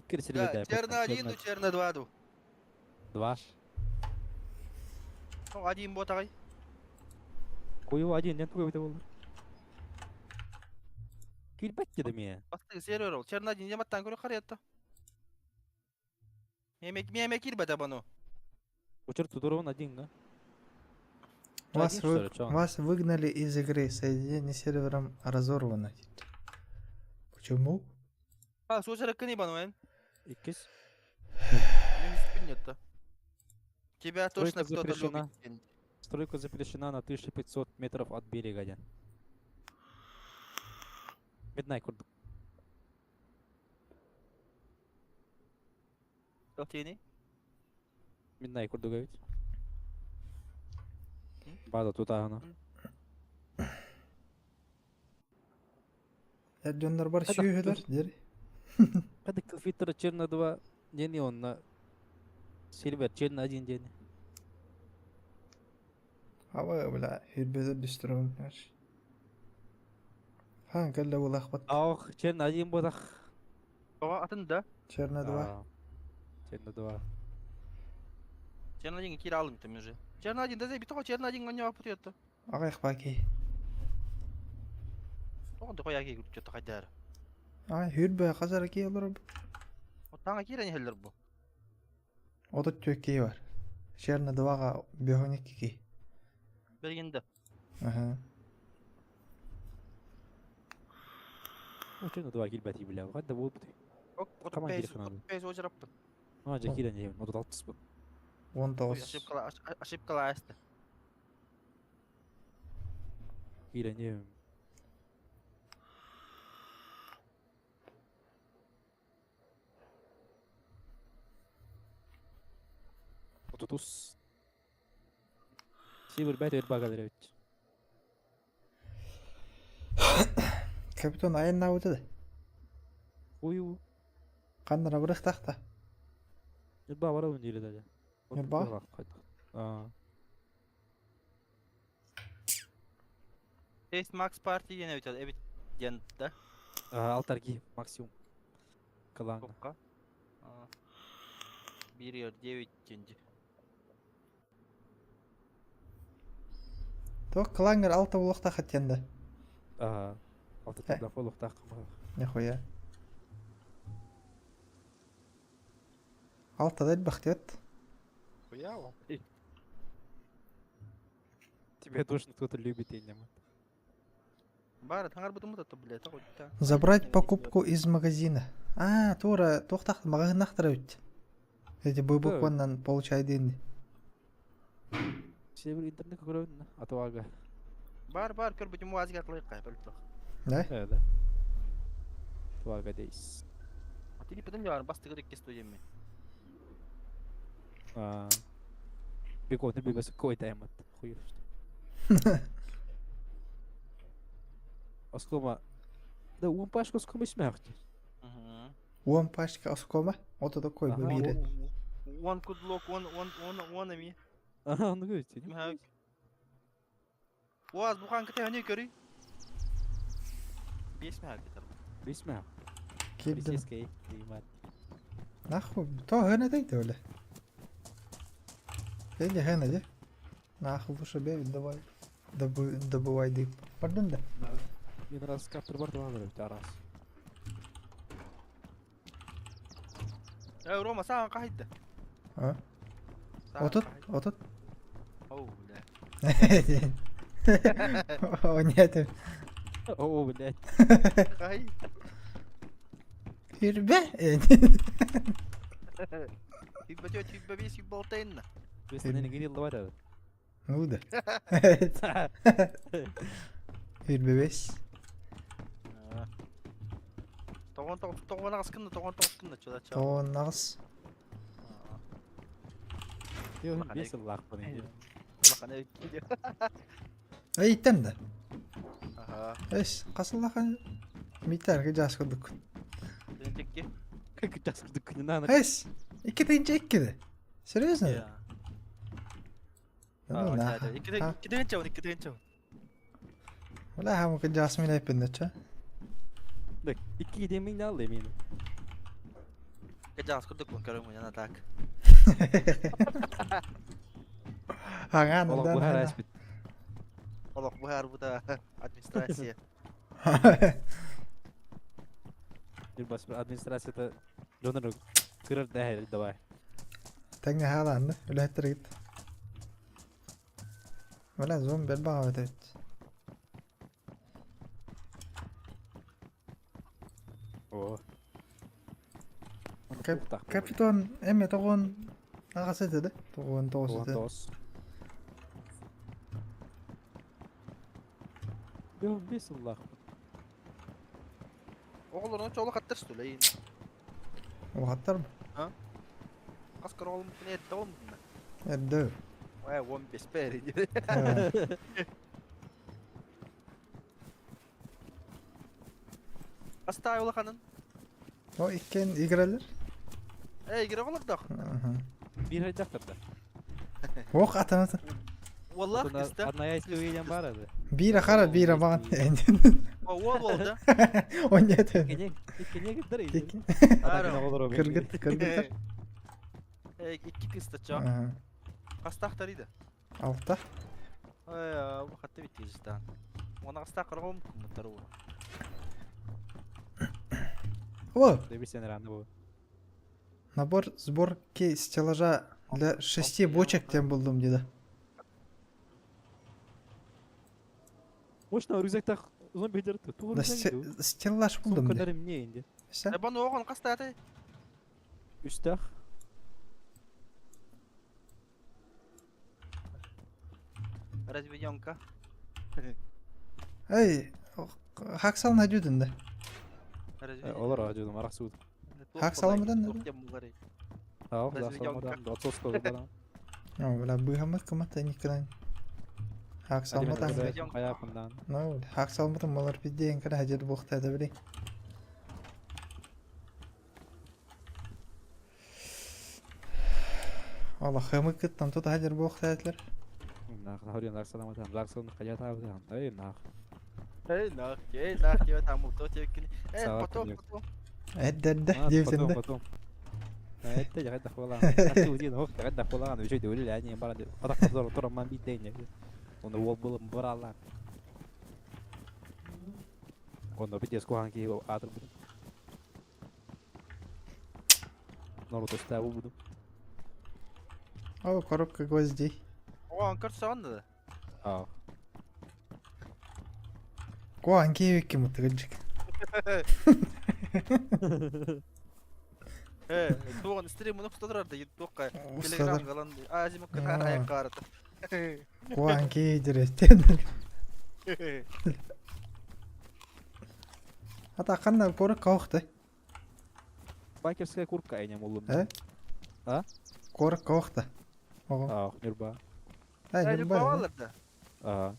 Икки Да, серверде. черно один, ну черно два ду. Два. Ну, один ботагай. Кую один, ден тугай болар. Килбәт деді ме. Бастыгы сервер ол. Черно один яматтан көрө карыятта. Меме меме кирбет абану. Учер Тудорон один, да? Вас, Один, что вы... ли, чё? Вас выгнали из игры. Соединение с сервером разорвано. Почему? А, сузера кыны бану эн. Иккис. Нет. Тебя точно Стройка кто-то запрещена. любит. Стройка запрещена на 1500 метров от берега, ден. Midnight курдук. Тени. Midnight курдук эбит. База тут ана. Дьоннор бар Это сүүһүлэр дери. Hadi Twitter черно 2 дени онна. Silver черно 1 дени. Аба бля, хүрбөтө дүстүрөм. Хан кэллэ булахпат. Ах, черно 1 бодах. Ага, атын да. Черно 2. Черно 2. Черно один кир алым там уже. Черно один, да заби, только черно один гоня апытыятта. Ага баки. Тоҕо да қоя кир күтчө тахайдар. Ай хүрбө хазар ки олор. Таңа кирен хеллер бу. Отут төкки бар. Черно 2-га бөхөник ки. Бергенде. Аха. О, черно 2 килбәти бля. Хадда болуп. Ок, Команда 35 телефона. 35 ожыраппын. А, же кирен дем. 36 бу. 19. Ошибкала ошибкала асты. Кирен дем. Отутус. Сибир бәт бер бага беребит. Капитан айын науды да. Ую. Каннара бырых тахта. Нұрба бара өндейлі да. Нұрба? А, Тест Макс Парти диэн эбит эбит диэн да. алтарги максимум. Каланга. Токка. Бир 9 тенге. Ток клангер алта улахта хаттенда. А, алтарги да фолухта. Нихуя. Алта дәл бахтет. Хуяво. Тебя точно кто-то любит, я не могу. Бара таңар бутуму да блядь, та. Забрать покупку из магазина. А, тура, тохтах магазин өт. Эти букваннан получай деньги. Север интернет көрөбүн, а то ага. Бар бар көр бутуму азга атлай кай бөлтөх. Да? Э, да. Туага дейс. Тили пытын яр бастыгы дек студиями. А. Бекон бегас кой таймат. Хуев что. Оскома. Да, он пашка оскома смерти. Мгм. Уон пачка оскома. Ото такой Ага. бибире. One good look, one one one one ами. Ага, ну говорите. Мхак. Уаз бухан кете хани көрү. Бес мхак кетер. Бисмя. Кирдим. Полицейский, мат. Нахуй, то хына дейdi öyle. Дейdi хына де. Нахуй лучше бей, давай. Добывай дым. Пардон да. Мен раз каптыр бар туага көрөбүт, арас. Э, Рома саған кайда? А? Отут, отут. Оу, бля. О, нет. О, блядь. Кай. Хүрбе. Хиббе хиббе бес хиббалтайна. Бес нені генил бар еді. Ну да. Хүрбе бес. Тоғон тоғон тоғон ағыз кімді тоғон тоғыз кімді чода ча. Тоон нағыз. Йо, бес лақ бұны. Эй, иттем да. Аха. Эс, қасыллахан митәрге жас көрдік. Текке. Как жас көрдік күнін аны. Эс, екі тыйынча екі Серьезно? Ну, на. Екі дегенче, екі дегенче. Бля, хамы жас мен айпын да, ча? Iki демин алды мені. Кыдьаҕас курдук көрөҥҥүнэн а так. Аҥаан Олох да быһаар ааспыт. Олох быһаарбыта администрация. Ньурбас администрацията дьонун кырар да давай. Тэҥҥэ хаалаанны үлэһиттэргит. Бля, зомби элбэх эбит. О. Капитан эме тоҕуон аҕас этэ да? Тоҕуон тоҕус этэ. Тоҕус. Бес сыллаах. Оҕолорун чоло хаттар что ли? Улахаттар mı? Ha? Хас кыра оҕоломмутун эрдэ оҕоломмутун Эрдэ. Ой, 15 бэри. Астаай улаханын. О иккен игралар. Эй, игра олордох. Биир хайдахтар да. Ох атанаты. والله кыста. Одна если уедем бара да. Биир хара биир баган. Уол болду. О нет. Иккине киттер. Кыргыт кыргыттар. Эй, икки кыста чо. Хастахтар иде. Алта. Ой, бу хатты бит тизден. Оны хаста кыргым кымыттар у. О, Дебисен ранды бу. Набор сборки стеллажа для шести бочек тем булдум диде. Мощно рюкзактах зомби дерт. Да стеллаж булдум диде. Сумкалар эмне инде? Все. Баны оҕон хаста аты? Үстах. Разведенка. Эй, хаксал надюдун да. Олар ажудум арак суут. Хак саламыдан Аа, Разведенка. Отсос кылган. О, бля, быһамыт кымат никынан. Хак салматан. Каяпындан. Ну, хак салматан малар биден кара хажыр бухта да били. Алла хымык кыттан тут хажыр бухта этлер. Нах, нахуй нах саламатан. Нах саламат каята. Эй, нах. Эй, нах, эй, нах, тебе там то тебе Эй, потом, потом. Эддерде диэбитин да. Потом. Это я когда хвала. Когда хвала, ну еще дөлү они бар. Атак зор тураман битейне. Он ол был брала. Он битес кухан ки атыр бу. Наруто ставу буду. О, коробка гвоздей. О, он көрсө да. А. Куан киевикки мутыгылжик. Э, туган стрим муну кутадырар да тоққа. Телеграм галан азимок катар аяк карата. Куан киедирестен. Ата канна корок каохты. Байкерская куртка айнем улым. Э? А? Корок каохты. Ого. А, нюрба. Ай, нюрба. Да. А.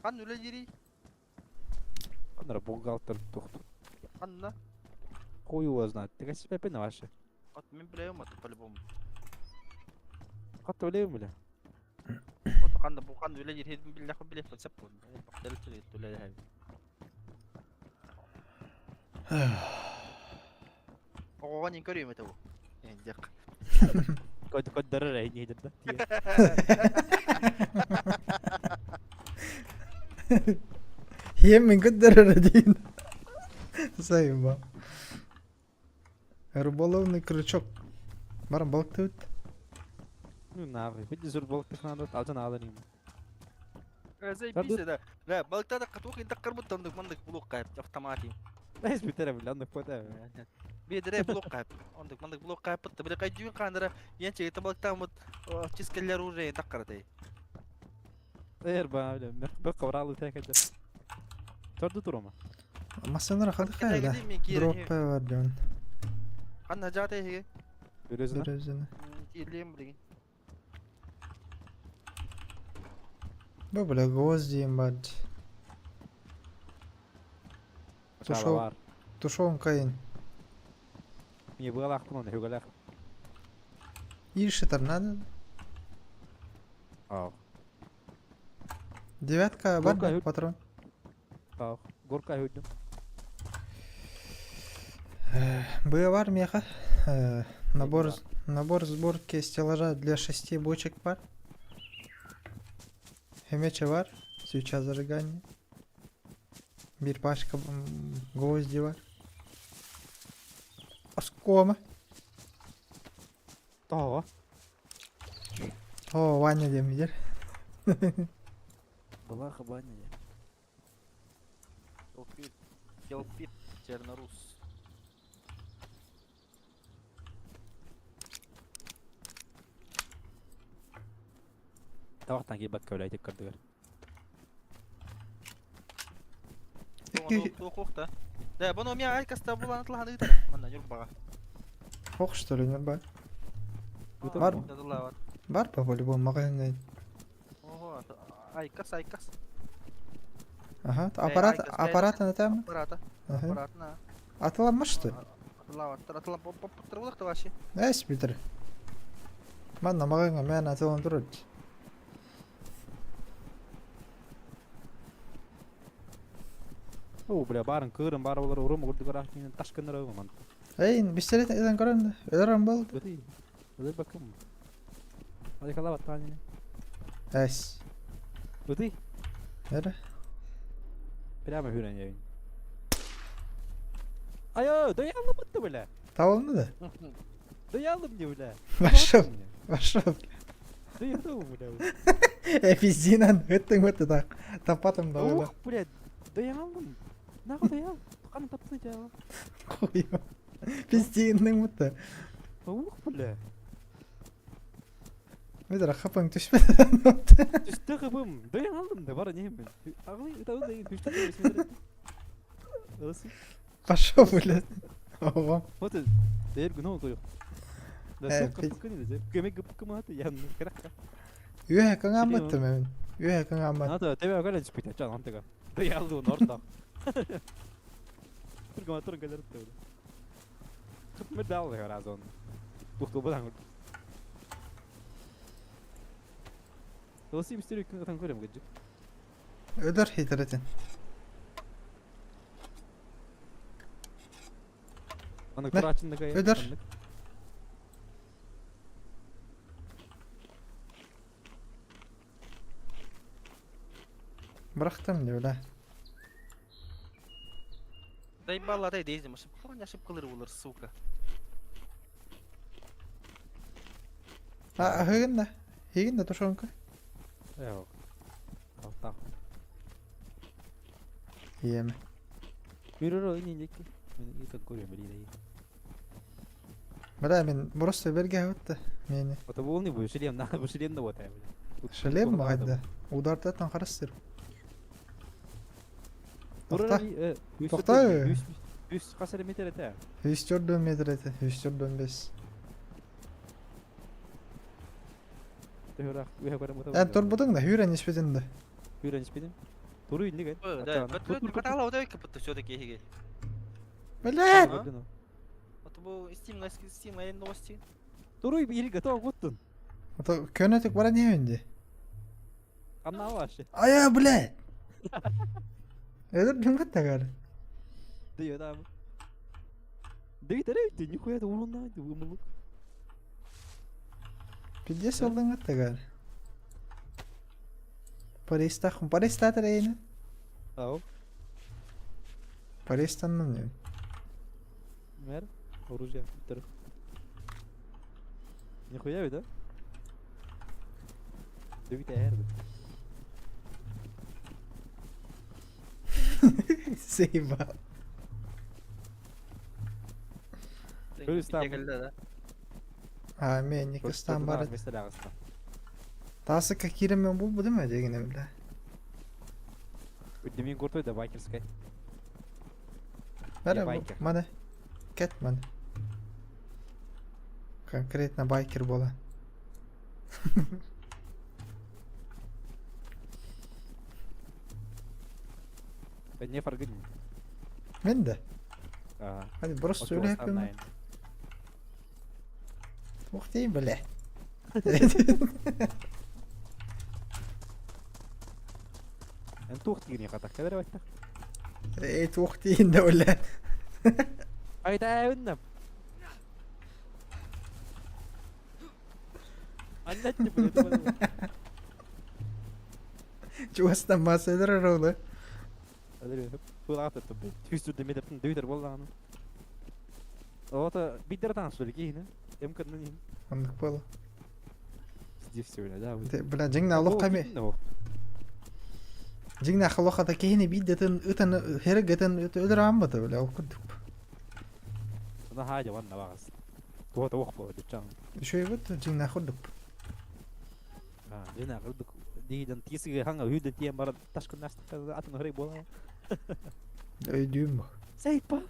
Хан үлелери. Анра бухгалтер тухту. Ханна. Хуй его знает. Ты как себя пена ваше. Вот мен билем это по-любому. Хатта билем бля. Вот ханна бу хан үлелери хедин билlah билeh фалсап. Бактал түле Оҕоҕо нин көрүөм этэ бу. Эндек. Код код дарар ай не да. Хем көддөрөр дейин. Сайын Рыболовный крючок. Баран балык бит. Ну нахуй, хоть зур балык тахнады, алжан алыр им. Заебись да. Да, балыктар катух интак карбут тандык мандык блок кайып автомати. Найс битере бля, андык пота. Бедре блок кайып. Ондык мандык блок кайып битте. Бир кай дүйүн кандыра янчы балыктан бут чискеллер уже интак каратай. Эр ба бля, бек кабралы текеде. Торду турума. Масынара хады хайда. Дроп бар дьон. Ханна жаата хеге. Березина. Березина. Тирлем билген. Бу бля гвозди бар. Тушо. Тушенка ин. Мне было ахпун, хугалах. Иши торнадо. А. Девятка бар патрон. А, горка хүдүм. Быа бар миэхэ набор набор сборки стеллажа для шести бочек бар. Хэмэчэ бар, свеча зажигания. Биир пачка гвозди бар. Оскома. Тоҕо? О, Ваня диэн билэр. Балаха Ваня диэн. Келпит, Келпит, Чернорус. Табахтан киирбэккэ үлэйтик көрдүгэр. Туох да. Да, бұны мен айкаста булан атылхан ыытар. Манна Ньурбаҕа. Ох, что ли, Ньурба? Бар. Бар по-любому маҕаһыыҥҥа. Ого, айкас, айкас. Ага, аппарат, аппарат там? Аппарата. Аппаратына. Атыламмыш что? Атылабаттар, атылап поппуттар булах вообще. Эс бүтэр. Манна маҕаһыыҥҥа мээн атылан турар. Оо, бля, баарын кыырын баар болар урум курдук ыраах тиинэн тас гыннар ман. Эй, бистэрет этэн көрөн, өлөрөн был. Быты. Өлөр бакым. Hadi kala battaniye. Эс. Быты. Эрэ. Прямо хүрэн явин. Айо, да я алым бля. Табылны да? Да я алым не бля. Пошел, пошел. Да я алым бля. Э, пиздинан, өттің өтті так. Таппатым да Ух, блядь. Да я алым. Нахуй да я. Қаны тапсын тебя. Хуй. Пиздинның өтті. Ух, бля. Медер хапаң түшпеді. Түсті қыбым. Да я алдым да бара не мен. Ағылай, это да түсті. Пошел, блядь. Ого. Вот дээр гүнөө туйх. Да сука кыны дэ. Көмек гып кыматы ян кракка. Үө кыңаммыттым мен. Үө кыңаммат. Ната тебе гала түспүт ачан антыга. Да ялды орда. Тургама турган келер өттө. Кып дал разон. Тухту бадан. Тоси мистер күн атан көрөм гыжы. Өлөр хитеретин. Аны турачындыга. Өлөр. Бырахтым деп бля. Заебала, дай дейзим, ошибка, ошибкалары булар, сука. А, хыгын да. Хыгын да тушенка. Yok. Altta. Иеме. Yürü ининжекки. Мен итак көрөм билей. Бля, мен просто берге өтті. Мени. Это волны бу шлем на бу шлем да вот. Шлем мағайда. Удартаттан қарастыр. Тоқта. Тоқта. Үс қасар метр это. 104 метр это. 104 Эн турбутуң да хүрен испетин да. Хүрен испетин. Туру инди Да, катала вот это все-таки хиге. Блядь! Вот бу Steam, Steam новости. Туру или готов гуттун. Это көнөтүк бара не инди? Анна вообще. Ая, блядь! Өлөр дүн каттагар. Да да. Да это нихуя это урон на Пиздец олдың каттагар. Паристах, париста трейна. Ау. Паристанным не. Мэр, оружие, тұр. Нихуя ведь, да? Дөгүт әр. Сейба. А, мен Никостан бар. Тасы какиремен бул бу деме дегенем бля. Демин куртой да байкерскай. Бәрі мана. Кет мана. Конкретно байкер бола. Не фаргын. Мен де. А. Hadi просто сөйлеп Ух ты, бля. Эн туох тигини катак кадыр баттак. Эй, туох тиин да бля. Айдаабынным. Аннатты блядь. Чугастан массалар оруолу. Түстүр дүйдер боллааны. Ота бидер таныс киһини. Эм кыннын иһин. Оннук буола. Здесь да. Бля, дьиҥнэ олох ками. Дьиҥнэ олох ата киһини биирдэтин ытан хэрэгэтин өлөр ааммата бля ол курдук. Она хаадя ванна багас. Туга туох боло дичан. Үчүгэй бут дьиҥнэ курдук. А, дьиҥнэ курдук. Дийден тисиге ханга үйден тиен баран ташкын астык атын хөрей бола. Өйдүүм. Сейпа.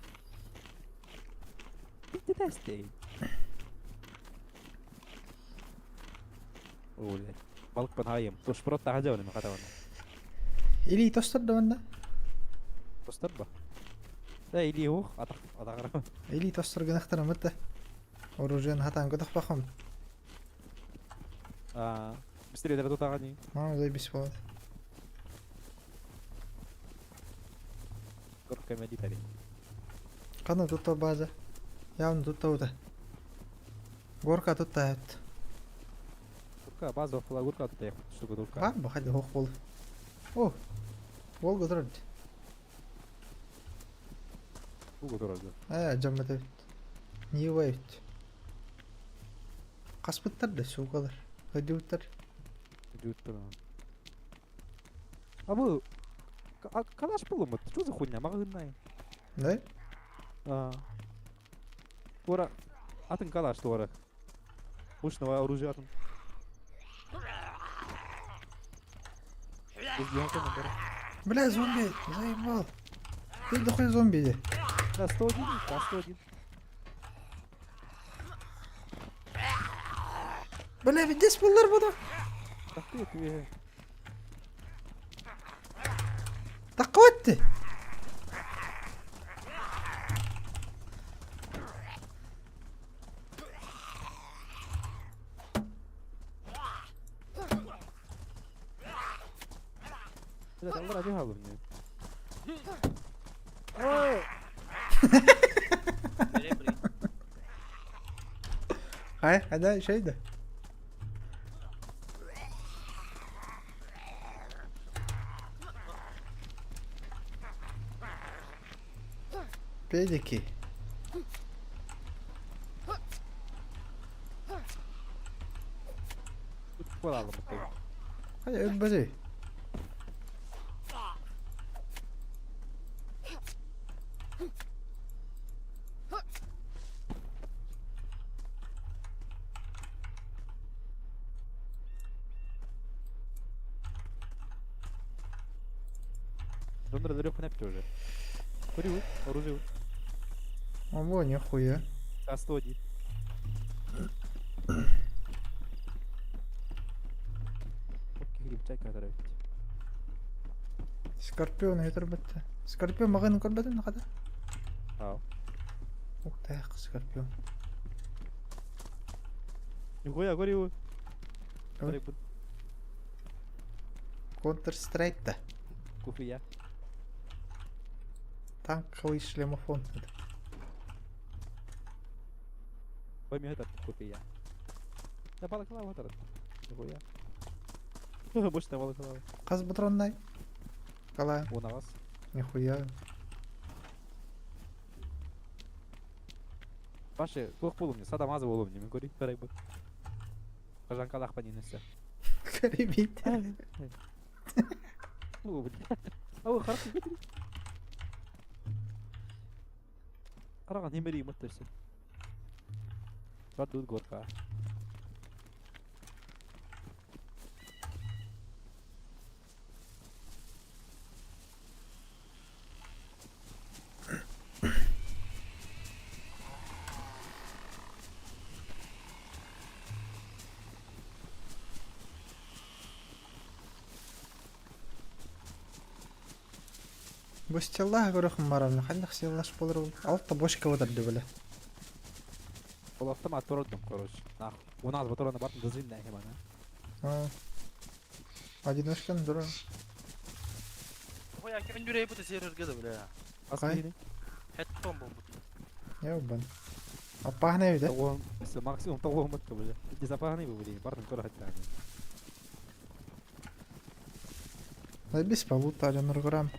Bitti desteği. О, блядь. Балык панайым. Тушпрот тахажа оны махатавана. Или тостор да манна. Тостор ба. Да или ух, атах атагара. Или тостор гынахтар мытта. Оружиен хатан көтөх бахам. А, быстрее дара тутагани. А, заебись болады. Горка медитари. Қана тутта база. Явно тутта ута. Горка тутта эт. Горка база фла горка тутта. Штука горка. Бар бу хадди хох бол. О. Волга турар. Волга турар. Э, жаммат эбит. Нива эбит. Хаспыттар да суукалар. Өдүбүттэр. Өдүбүттэр. А бу калаш булумут. Что за хуйня? Магыннай. Да? А. Тура атын калаш тура. Мощного оружия атын. Бля, зомби, заебал. Ты дохуй зомби иди. Да, 101, да, 101. Бля, здесь буллар буду. Так ты. Так вот ты. Бля, там ради галу мне. Хай, хада şey de. Педики. Hadi öl Уже. Курю, оружие. Ого, нихуя. А 101. Скорпион өтөр бітті. Скорпион маған көрбөтүм нахада. Ау. Ух ты, скорпион. Нихуя, говорю. Ой. Counter Strike да. Куфия. Танковый шлемофон. Пойми этот куфия. Я балаклава этот. Нихуя. Больше там балаклава. Қаз патроннай. Кала. У нас. Нихуя. Паши, туох болу мне, сада мазы болу мне, мен көрейін, қарай бұл. Қажан қалақ па несі. Карибит. О, бля. Ау, хорошо, кетір. Қараған немерей мыттырсы. Тут горка. Бу стеллах көрөхүм барамын. Ханнах стеллаш болор. Алта бошка бодарды бля. Ол автомат турдум, короче. Нах. У нас патроны бартын дызым да хемана. А. Одиночканы дура. Ой, я кем дүрей бута сервер гада, бля. Қай? Хеттон бомбут. Ёбан. Опаһынай эбит, э? Максимум того мытка бля. Безопасный был, блин, бардым көрө хаттааны. Бис полута дьонноргорам.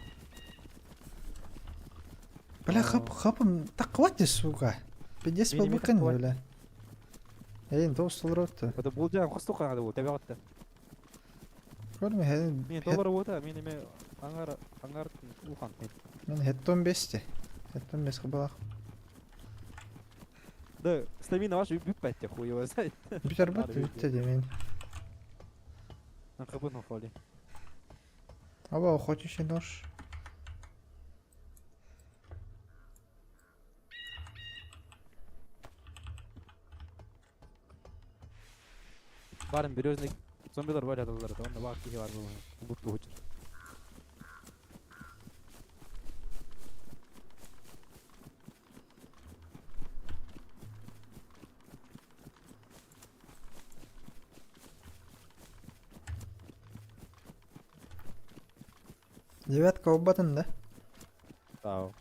Бля, хап хапым так хватит, сука. Пиздец полбыкын, бля. Эй, то усталротто. Это был дьаам хосту хаада бу, табиҕатта. Көрмө хэ. Мен доллар уота, мен эме аңар аңар улхан. Мен хеттон бесте. Хеттон бес кыбалах. Да, стамина ваш бүппәтте хуй его знает. Бүтер бут бүтте демен. Хабын холи. Аба охотничий нож. Барым березный зомбилар бар ядалар, онда бак кихи бар бу. Бут бу. Девятка убатын, да? Тау.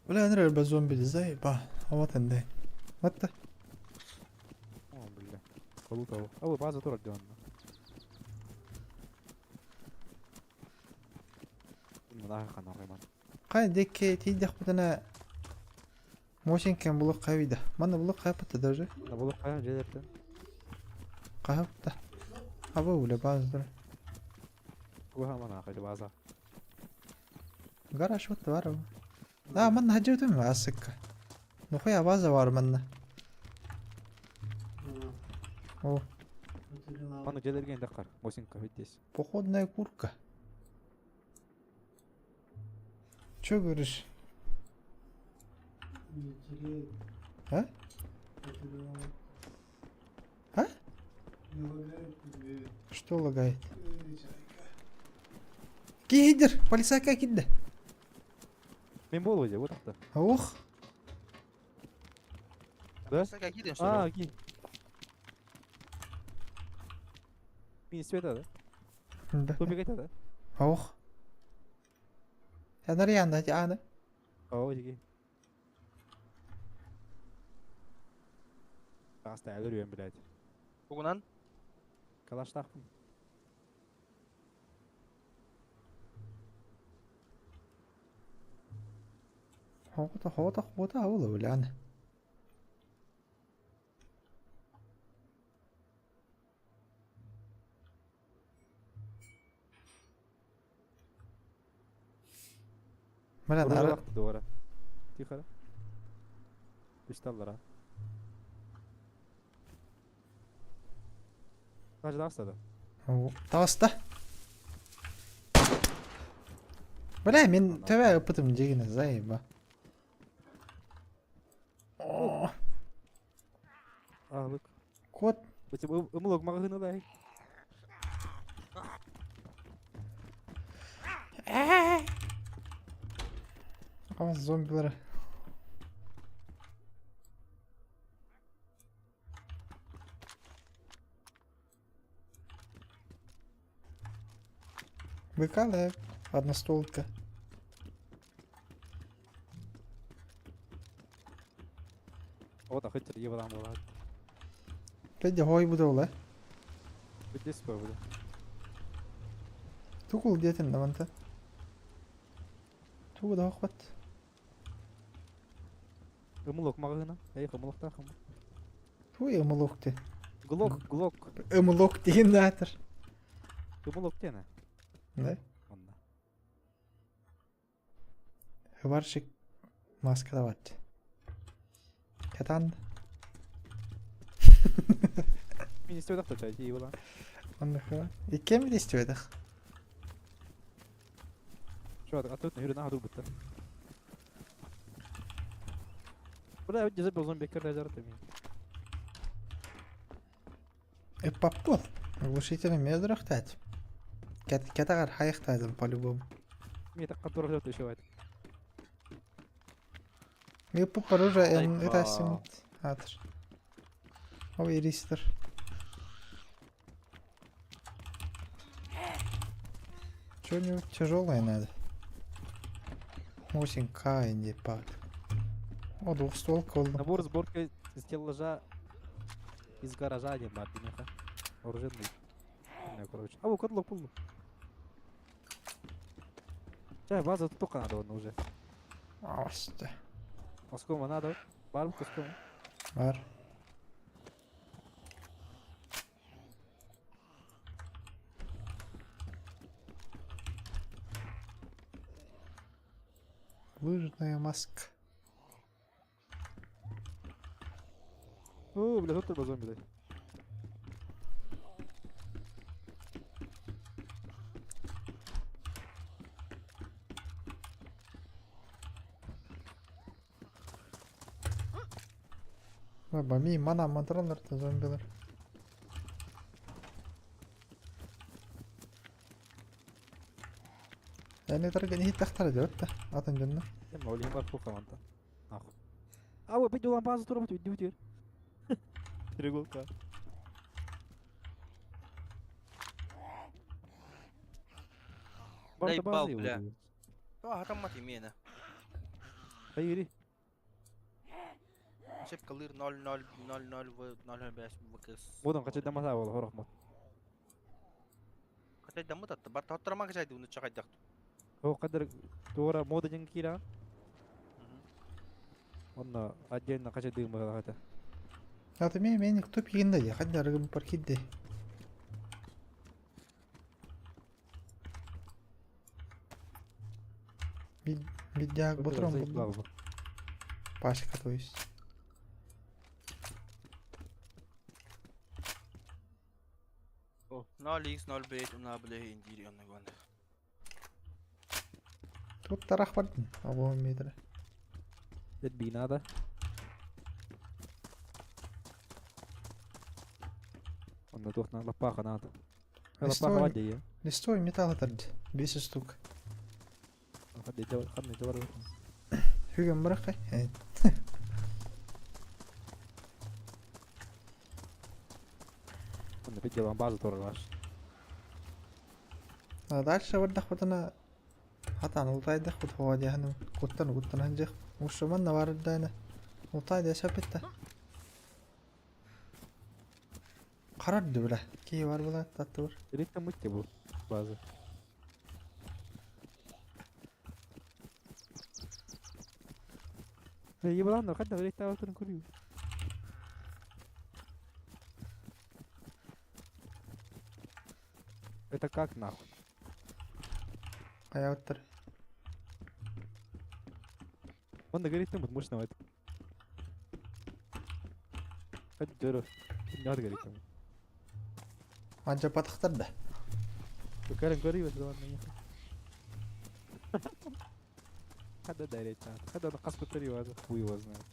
Бля, нрэр зомби заеба. А вот энде. Вот та. О, бля. Полутал. А вы база турак дённа. Кай декке тидэх бутана Мосин кем булук кайбида. Мана булук кайпатта даже. На булук кайм жедертен. Кайпатта. Аба уле база. Куха мана кайда база. Гараж вот бар. Да, манна хаджырдым асыкка. Нухуя база бар манна. О, Мана жедерген дакар. Мосинка здесь. походная курка. Чё говоришь? А? А? Что лагает? Кидер, полицайка кидде. Мен бол өзі, вот так. Ох, Да? Какие что ли? А, окей. Мин света, да? Да. Томик айтады, да? Ох. Я нарьян, да, аны. О, жеке. Аста өлөрүм, блядь. Бугунан? Калаштақпын. Хота, хота, хота, аула, бля, аны. Бля, нары... Doğru. Тихо. Пишталлара. Каждый Таста. Бля, мен төбә ыпытым дегені заеба. О, А, лык. кот. Ымылок мағыны да. А, зомбилар. Быкалая одностолка. Вот, а хоть ебадан болады. Пәде хой буду ола. Здесь буду. Тукул детин даванта. Тугу да хват. Ымылок мағыны. Эй, ымылокта хым. Ту ымылок те. Глок, глок. Ымылок деген датыр. Ымылок тені. Да? Онда. Хыбаршик маска давать. Катан. Мен истеп дақта чай ебадан. Онда Иккем истебедих. Şu an atıyor yürü nah dur bitti. Бля, өте забыл зомби кірді жарты мен. Эппаппол. Оглушительный медрахтать. Катагар хайхтадым по-любому. Мен таққа тура жатты еще айт. Эппап оружие эн Айпа. это Атыр. О, иристер. Что-нибудь тяжелое надо. 8К не пад. О, двухстволка болду. Набор сборки стеллажа из гаража диэн баар диниэхэ. Оружейный. Короче. А, кодлок буллум. Чэ, база тутуохха наада уонна уже. Аста. Оскуома наада. Баар бу оскуома. Бар. Лыжная маска. О, бля, тут зомби дай. Бами мана мантралар да зомбилар. Yani тарга не тахтар деп та атын дьонно. Эмма, ол бар фуха манта. Нахуй. А, вы пойду базу турбут, иди теперь. Треуголка. Дай Барта бал, базы бля. его. Тоҕо хатаммат имиэнэ. Хайыри. Шеп кылыр 0 0 0 0 в 0 5 ВКС. Модон качайда маса бол хорох мот. Качайдаммыт атта. Барта хотторома качайды уну чакайдак. О кадыр туора мода ден кира. Онно отдельно качайдыгым хата. Аты мен мени кто пигинде я хадда арыгым паркидде. Бидяк ботром булдум. Пашка, то есть. О, 0x 05 уна биле индири онна гонда. Тут тарах бардын. Або метр. Это би надо. Онно туохна лаппаха надо. Лаппаха Листовой, вадия. листовой металл тард. 10 штук. Хадди жавар, хадди жавар. Хүгэн баракай. Онно бидде база туора ваш. А дальше бардах бутана хатан ултайдах бут хоадяхны куттан куттан ханжах. Ушуман навардайна. Ултайда сапетта. Карар дүле. Ки бар була татты бар. Ритм мытте бу база. Ебалан, хадда ритм алтын көрүү. Это как нахуй? Аяттар. Он говорит, там вот мощного это. Хадди Не надо говорить там. Анча патахтар да. Кәрін көрүй өсі ладно Хада дарить надо. Хада на каску тарива, хуй его знает.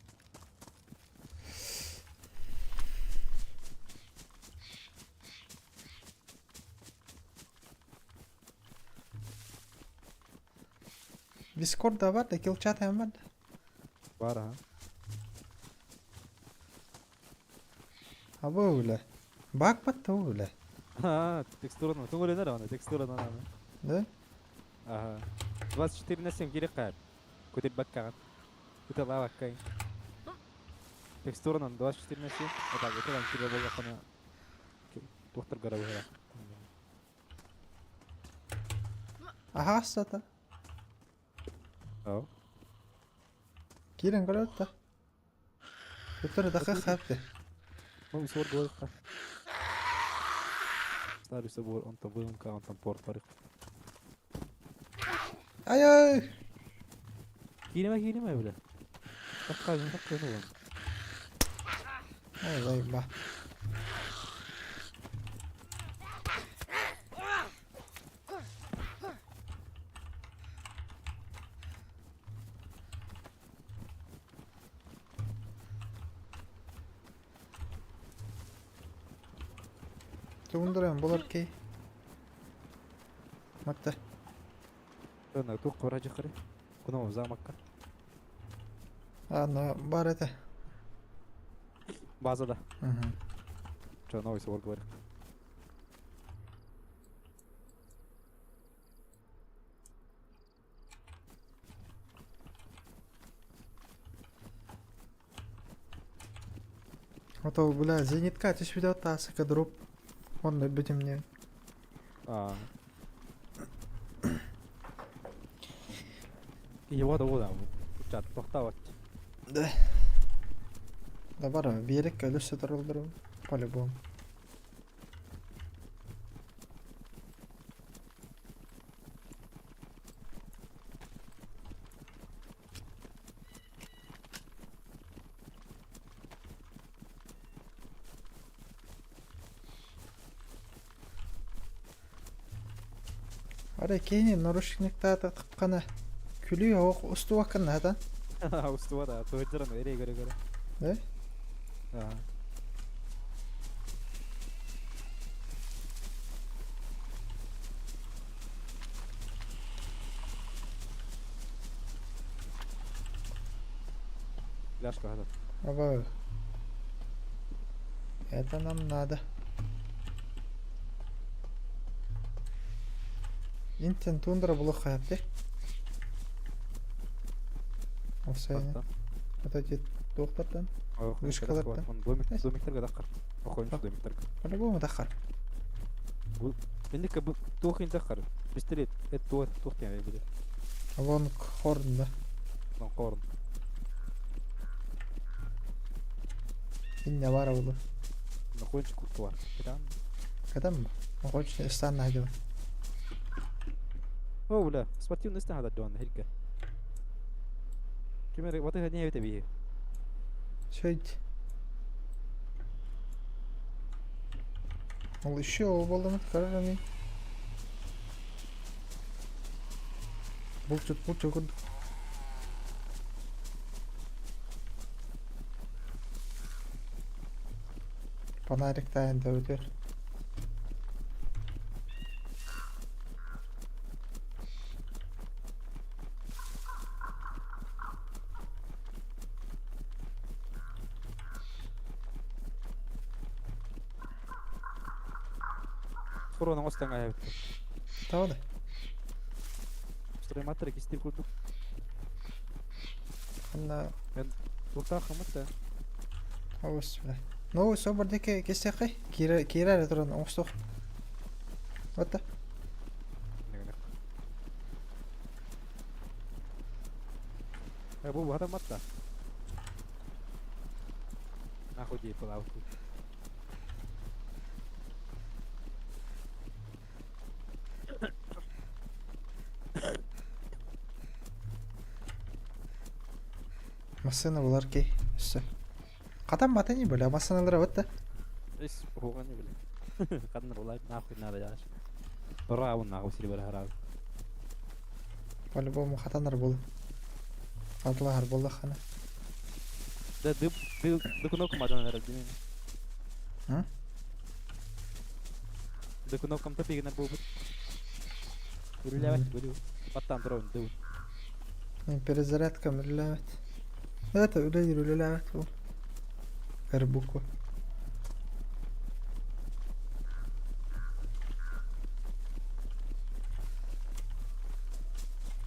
Дискорд да бар да, килчат hem бар да. Бар, ага. Або үле. Бак батта үле. А, текстураны. Көңілінер аны, текстураны аны. Да? Ага. 24 на 7 керек қайыр. Көтер баккаған. Көтер лаваккай. Текстуранан 24 на 7. Вот так, это вам тебе болақана. Доктор Горовой. Аха астата. Ау. Кирен көрөт да. Көтөр даха хапты. Ну, сор говорит. Старый собор, он там вымка, он там порт парик. Ай ай. Кириме, кириме, бля. Такка, такка, ну ладно. Ай ай ба. Тугундаран болар кей. Матта. Ана туох кора жакыры. Куна замокка. Ана бар это. Базада. Угу. Что, новый собор говорит. Ото, бля, зенитка түспүтэ таасыка дроп. Онно бүтүмнүөн. Аа. Его да да чат тохтаабат. Да. Да бар, биэрик өлүс сытар по-любому. Арай кини наручниктаатаххына күлүү оһох устубаккын наада. Устуба да, туһуйдуран эрэй көрө-көрө. Да? Аа. Пляжка хата. Аба. Это нам надо. Интен тундра булуох хайапты. Офсайны. Бастан. Вот эти туохтартан. Вышкалартан. Домик, домиктарга дахар. Охоймуш домиктарга. По-любому дахар. Инника туох дахар. Пистолет. Это туох туох тиэн биле. Лонг Хорн, да. Лонг Инне бара булу. Нохуйнч куртуар. Кытан. Кытан Охойч стан найдем. О, бля, спортивный стан хада дьон хирге. Кимер ваты не бите бии. Сөйт. Ол еще ол болдымыт карарами. Булчут булчут курдук. Фонарик тайын да өтөр. Корона остан аяп. Таба да. Стройматор кистир курдук. Анна Турта хымыт да. Оус бля. Ну, собор деке кесекай. Кира кира туран оңстох. Вот да. Бу бата матта. Нахуй дей пылау. Массына булар ки. Все. Катан бата не бля, массыналар вот да. Ис хуган не бля. Катан булар нахуй надо яш. Браво нахуй сири бара хараб. По-любому хатанар бол. Атлахар болла хана. Да ды ды ды кнопку мадан нарад дими. М? Ды кнопкам тапигнер бу. Үлеләбәт бүлү. Баттан дрон ды. Перезарядка үлеләбәт. Это үлелер үлеләбәт бу. Р буква.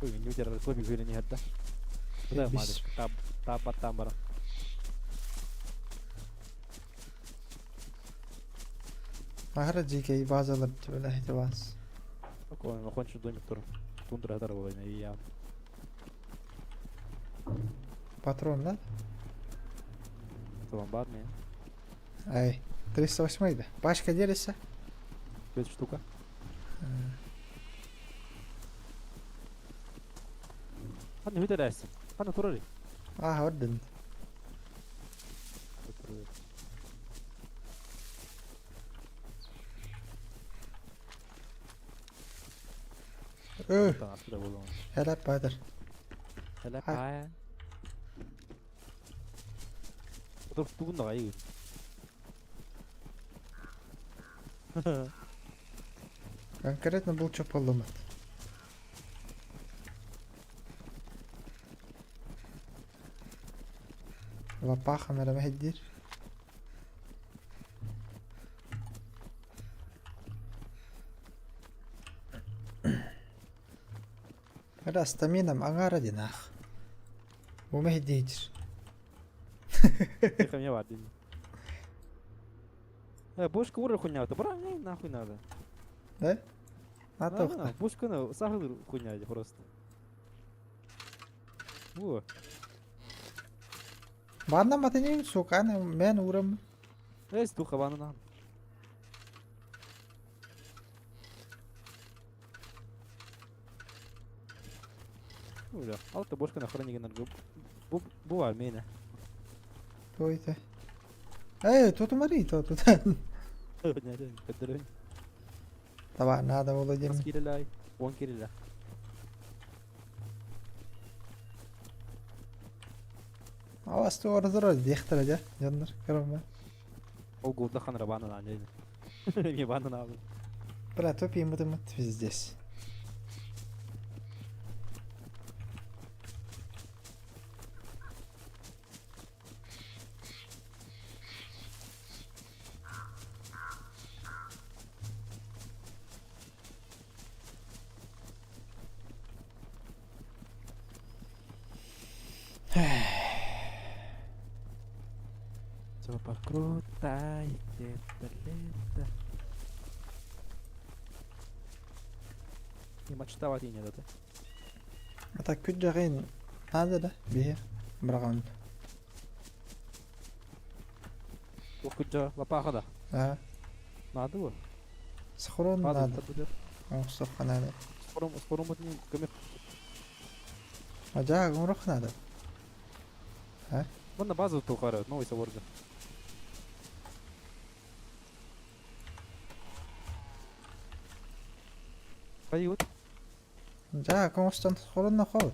Ой, не удержал, слабик жили не гадда. Да, Бис. мадыш. Таб таб баттан бара. Ахара жеке базалар бля это баз. Такой, ну кончу домик тур. Тундра хатар болайна и я. Патрон, да? Вам бадный. Ай, 308 да. Пачка делится. Пять штука. Ханна хүтэрээсэн. Ханна турары. Аа, орден. Өө, Таасра болон. хэлээ бадар. Хэлээ Хай. паа. Одоо түгэн байгаа юу? Конкретно был что поломат. Лопаха наверное, дир. Раз таминам ангара динах. Умехдир. Ихэмья баар дин. Бошка урар хуйня, бра, нахуй надо. Да? А Бошканы сахалыр хуйня просто. Во. Банна матынын суканы мен урам. Эс духа банна. Бля, алта бошка на хронике наргу. Бу мена. Той-то. Эй, тут умари, то тут. Давай, надо Владимир. Кирилай, он Кирилля. Авас туора диэхтэрэ дьэ, дьоннор көрөммө. Ол гулда хан рабана на не. Не бана на. Бля, тупим мы здесь. Супер круто, где-то лето. Не мачтава не да. А так күджаҕын надо да биһи быраҕан. Куджа лапаха да. А, Надо его. схрон надо. Оҥсохха надо. Скоро скоро мы не көмек. А жаа оҥоруох надо. Манна база тухара, новый соворга. Поют. Жаа оҥостон схрон хот.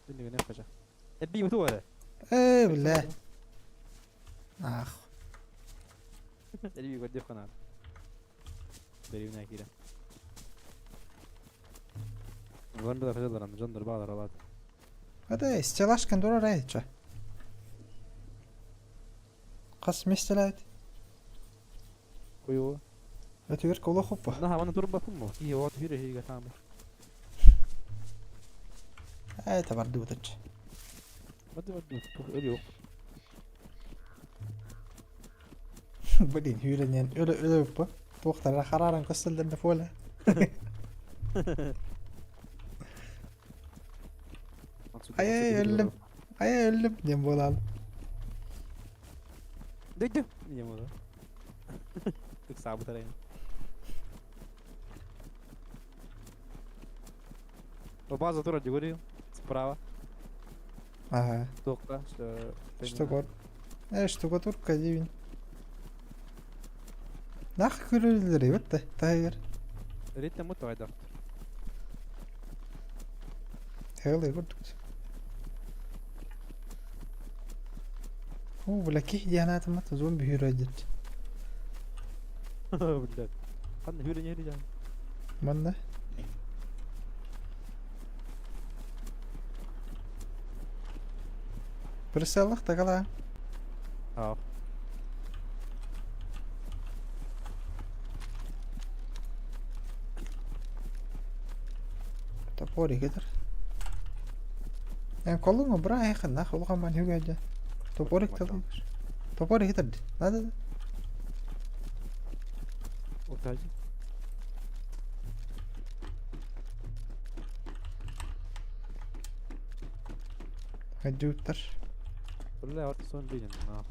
Не не хажа. Эбби туара. Э, бля. Ах. Эбби годде хана. Деревня кира. Вон била хажалар, жондар баалар алат. Ата стеллажкан турар айча. Хас местелайт. Куйу. Өтүгэр колохоппа. Наха, вана турба фуммо. И вот хире хиге там. Это бардыбытыч. Бады бады тух ölüyor. Блин, хүрэнен өлө өлө уппа. Туохтара харааран көстөллөрнө фола. Ай ай өллүм. Ай ай өллүм диэн буолаал. Дөйдү. Не буолла. Тык саабытарайын. База тура дегори справа. Ага. Тоқта, что... Штукатур. Штукатурка диибин. Нах көрөллөр эбит да таһыгар. Ритм мут айдак. Тыалы курдук. О, бля, ких дианаатымат зомби хүрөдүт. Блядь. Ханна хүрэ нери жан. Манна. Присаллах такала. Аа. Топорик этер. Эн колуңа бра эхен нах улахан ман хүгэжэ. Топорик тылыгыр. Топорик этер. Надо. Отажы. Хадюттар. Бля, вот сон виден, на.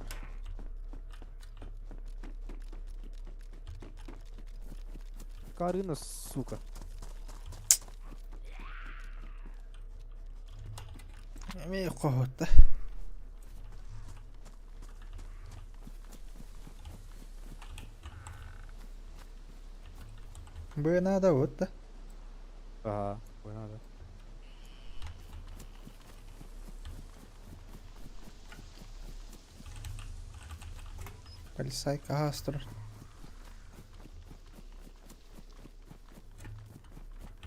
Карына, сука. Эми кохотта. Бы надо вот да. Ага, ой, надо. Полисайка астр.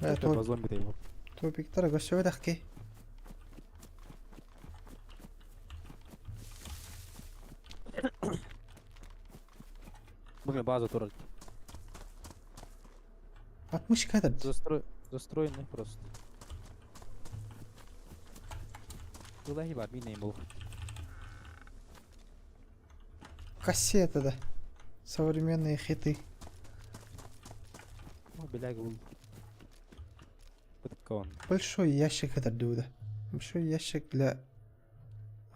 Бля, Это топ, зомби его. топиктара көсөбөтах ки. Бүгін база турат. 60 кадр. Застроенный просто. Куда бар, мина был. Кассета да. Современные хиты. О, бля, гул. Бытка он. Большой ящик это дуда. Большой ящик для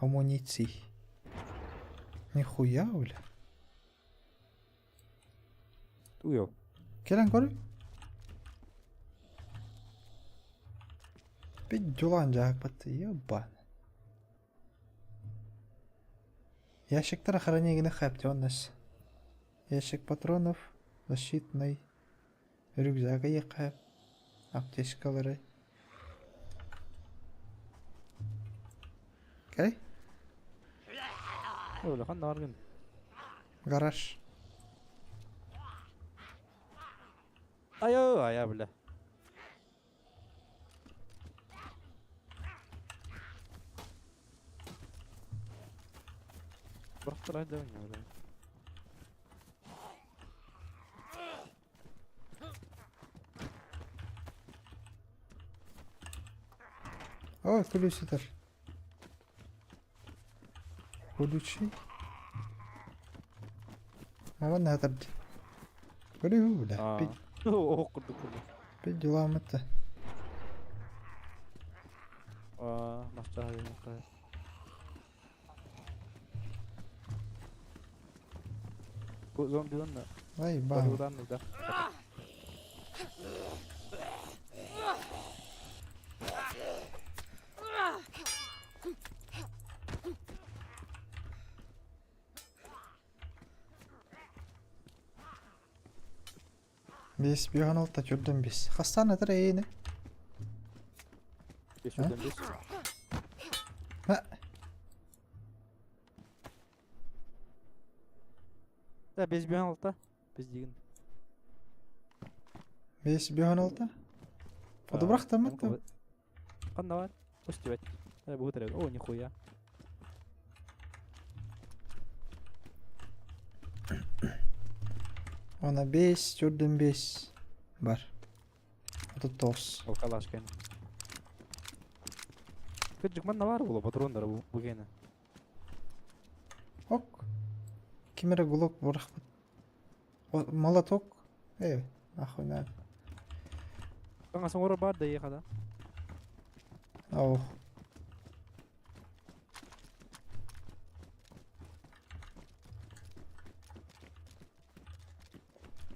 амуниции. Нихуя, бля. Туйо. Кэлэн көрүй. Бит дьулаан дьаһакпат, ебан. Ящиктар охранение хэптионнас. Ящик патронов, защитный, рюкзак ыйыхха, аптечкалары. Кэй? Улахан даҕаргын. Гараж. Айо, айа бля. Бырахтара да бля. Ой, ключ сытар. Ключи. Маман хатар. Көрүү бля. Пить, Ох, курдук курдук. пить дела это. Аа, мастаа. Бу зомбидан да. Ай, бам. Барудан да. Бес биохан алта чөрдөн бес. Хастан атар эйне. Бес үрден бес. Ма. Да, бес биохан алта. Бес деген. Бес биохан алта. Подобрахтаммыт. Ханна бар? Устивать. Да, бу тарап. О, нихуя. Она бес, чөрдөн бес. Бар. Ото тос. Ол калаш кен. Кыджык манна бар була патрондар бу бугена. Ок. Кимере гулок бурахпыт. Молоток. Э, нахуй на. Каңа соңора бар да ехада. Ау.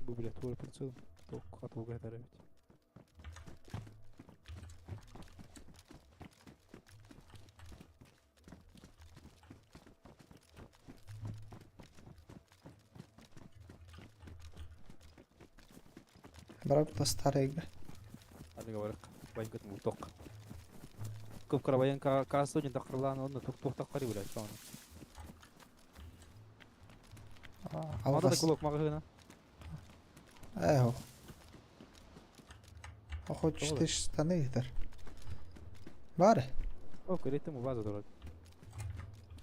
Бу бля тура прицел. Ток атылга тарап. Барап старый. Ады говорят, баян көтүн ток. Көп кара баян каасто жин такырлаан онно тук тук таккари бля соны. Ада да Алгас. кулок магына. Эхо. Охочешь Тоҕо? ты штаны гитар. Бар. О, көреттим база турат.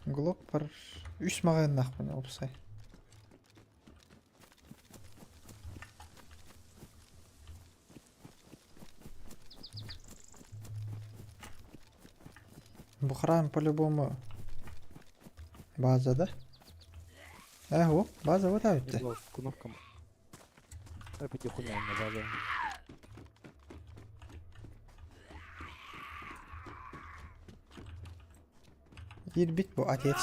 Глок бар. Үс мағайын нахпын опсай. Бухарам по-любому база, да? Эхо, база вот Не это. было кнопкам. Опять хуйня на база. Ирбит бу отец.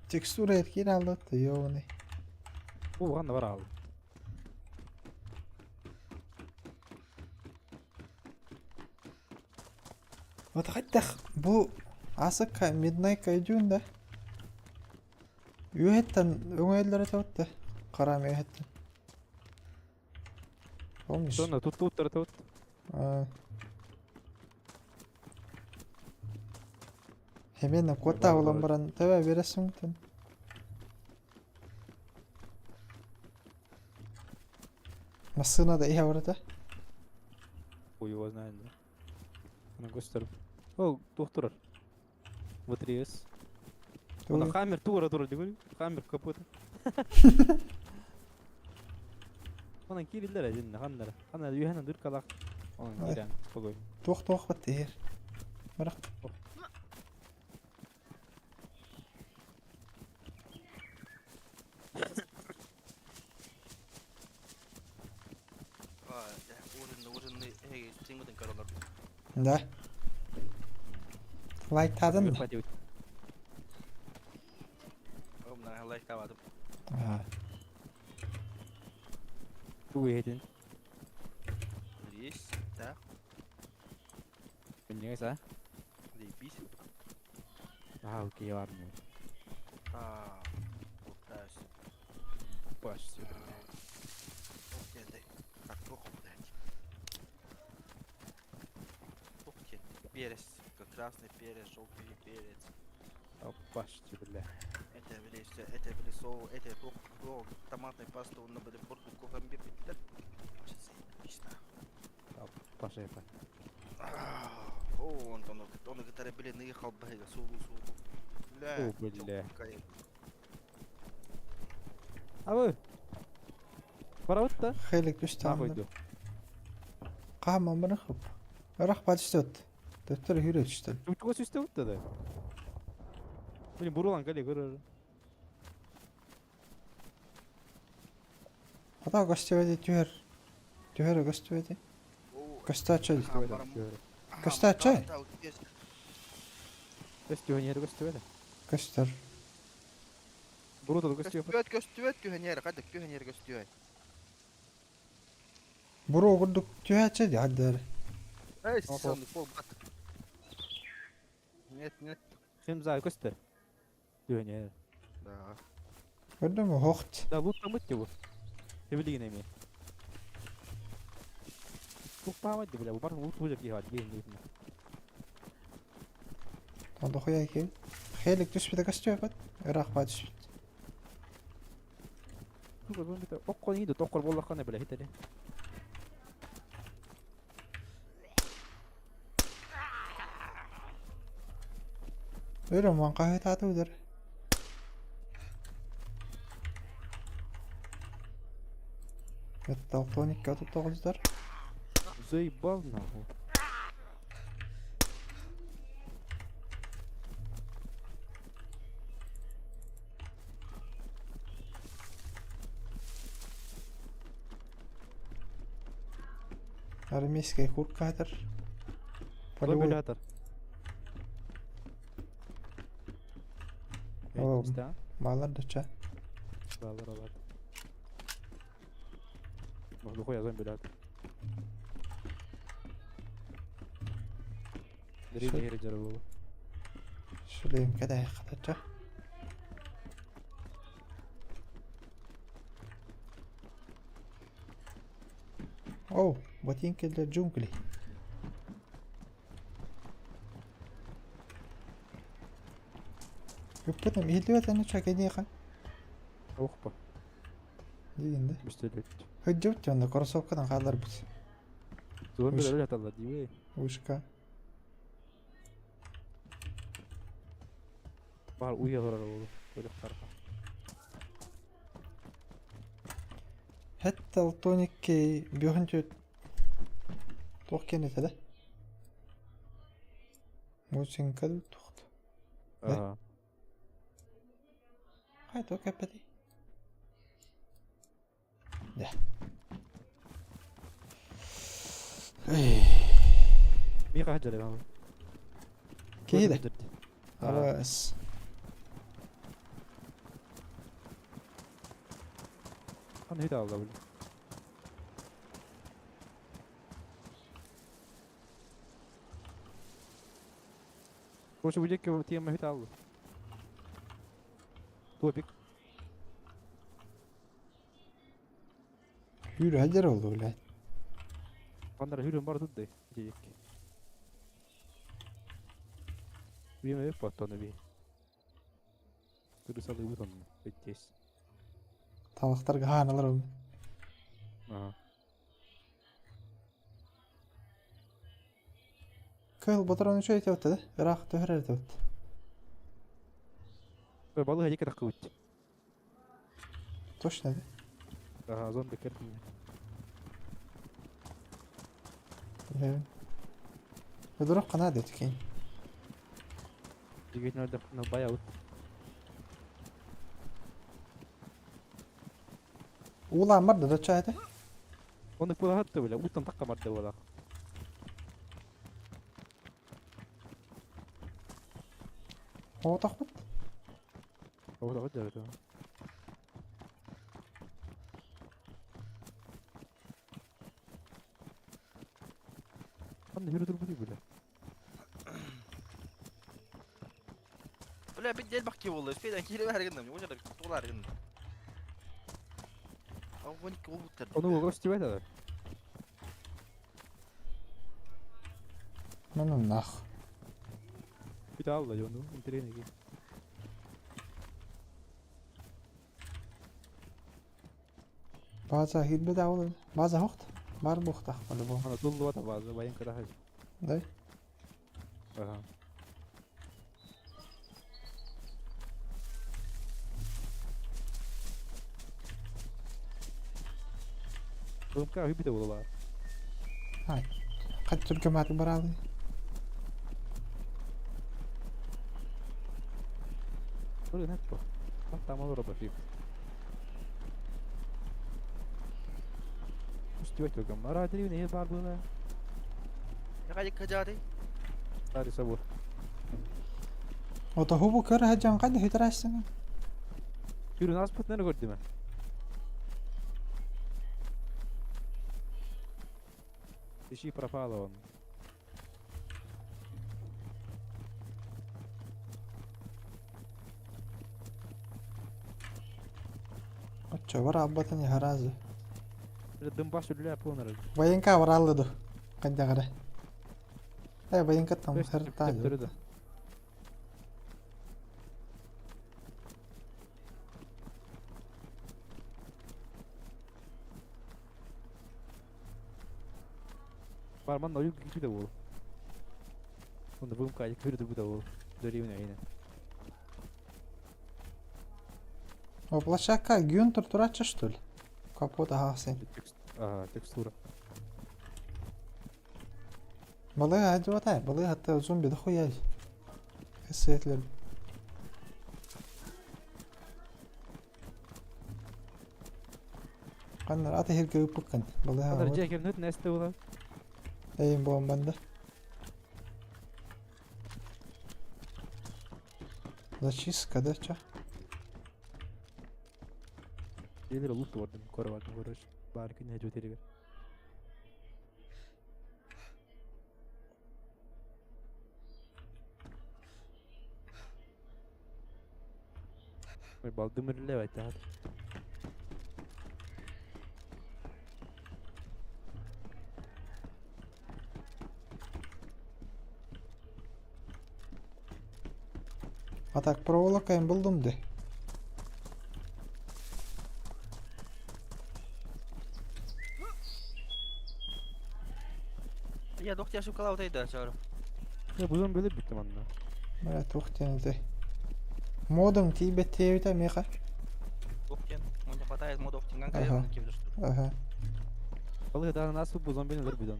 Текстура эркин алды, ёбаный. Бу гана бар ал. Вот хайдах бу асыкка Midnight кайдюн да. Үөһэттэн өҥөйөллөрө табытта. Харам үөһэттэн. Помнишь? Сонно тут тут тут. А. Хемена куотта бар, булан бар. баран төбө бересиң тен. Массына да иһэ барата. Хуй его знает, да. Ана көстөр. О, доктор. В3С. Ана Хаммер тура тура дегүл. Хаммер капота. Онан кириллер әзин ханнар. Ханнар юхана дүр калак. Онан Ай. кирен спокойно. Туох туох бат иһэр. Барах. Эһиги стриммытын көрө олордум. Да. Лайктаадын да? Мына лайктаабатым. Тугу иһитин? Есть, да. Минньигэс а? Заебись. Аа, окей, ладно. А, болтаюсь. Почти. Ох, картоху, блядь. Ух ты, перец, красный перец, желтый перец. Почти, бля. Это, бля, все, это, бля, соус, это, туох, туох, томатной паста, онно, бля, бурдук кухан биэрбиттэр. Заебись, нахуй. Паша, О, онтон ону кытары, блин, ыйы халбаһыга суулуу-суулуу. Бля, О, бля. чоккай. А вы? Барабыт да? Хелик түстэ Нахуй ду. Хааман хып. Ырах батыстыт. Төттөр хүрэ түстэ. Чугас түстэ бутта да. Блин, бурулан кэлэ көрөр. Хата көстүбэти түһэр. Түһэр көстүбэти. Көстөөччү. Көстөөччү. Көстүбэ көстүбэ. Көстөр. Бурута көстүбэ. Көстүбэт, көстүбэт түһэн хайдах түһэн көстүбэт. Буруо курдук түһээччи дии хаддары. Эй, сонный пол бат. Нет, нет. Химза көстөр. Түһэн Да. Көрдүм хохт. Да, луттамыт бу. Эбилигин эми. Туктаабат бля, бу бар лут бу киһи диэн диэн. Онда хуя кел. Хелик түспүтэ көстүбэт. Ырах ба түспүт. Туга бу бит окко ни токкор боллаккана бля хитери. Өрөм ван кахытааты удар. Алтоник тоғыздар. Заебал нахуй. Армейская курткатор. Полевой. Полигулятор. О, Балар дача. Балар алар. Духуя зомби-лятор. Древний было. Сүлейм кәдә катача. О, ботинки для джунглей. Үппетем иһиллибэт аны чакедиэхэ Охпа, диигин да. бүстөлөт. Хыддьыбыт онно кроссовкадан хаалларбыт. Зомби Үс. өлө дии. Вышка. Бар уя турар болу. Өлөх тарха. Хэттэл тоникки бөхүнчү туох кэнэтэ да? Мусинка тухт. Да? Ага. Хай туох кэппэти. Да. Миха хаджары баа. Киһи Арас. Аны хит алла бил. Короче, бу жеке тема хит алла. Топик. Хүрэ хадьар олду блядь. Кандара хүрүн бар тудды. Жеке. Биме паттаны би. Күрү салы бутон. Өттес. Талахтарга хааналар ол. Ага. Кыл ботуран үчөй өтөттө да. Ыраах төһөр өтөттө. Балыга жеке такы бут. Точно да? Ага, зомби кертин. Өдөрөх канаа дэт кин. Жигитин өлдөх бая ут. Уулаан бар да доча этэ. Оны кула хатты бля, уттан такка барды була. Оҕотохпут. Оҕотохпут дьарыта. Ханна хүрэ турбутуй бile? Бля, бит элбэх киһи буолла. Успейдан киирэ баар гынным. Уонна туолаар гынным. А вон кол буттар. Ону көстүбэт ада. Ну нах. Бүт алла дьону интириэһинэй. База киирбэт аҕал. База хохт. Бар буохтаах по-любому. Ана туллубата база баян кыраһай. Да? Ага. ВМК үбүтэ буолар. Ай. Хат түргэмааты бараалы. Ой, нетто. Там робот. Устивать только. Мара не бар было. Хайа кажааты. Сари собор. Ото хубу көр хаджан кайда хүтэрээсиҥ. Түрүн аспыт нere көрдүм. Ищи пропало он. Оччо бар аббатын яхаразы. Дымбаш үлэ полнары. Военка бараллы ду. Кайдагара. Э, военка там хартаа. Барман ойу кичи бол. Онда ВМК көрді бу да бол. Дөрейін айна. О, площадка Гюнтер турача, что ли? Капот ага сен. Текст, ага, текстура. Балыга адьватай, балыга хатта зомби дохуя. Светлер. Каннар ата хирге ыппыккын. Балыга. Адар жекер нүт нэсте була. Эйин бомбанда. Зачистка, да, чё? Елер лут бардым, көрө бардым, короче. Бар күн хәҗү терегер. Ой, балдым үрле байтат. А так проволока им булдум де. Я доктор ошибкалау тайда чары. Я бузон бөліп биттим анна. Бля, тухтен ты. Модом тебе тебе меха. Доктен. Он не хватает модов тинган Ага. кайран что. Ага. Балыгы да насып бузон бени бир бидон.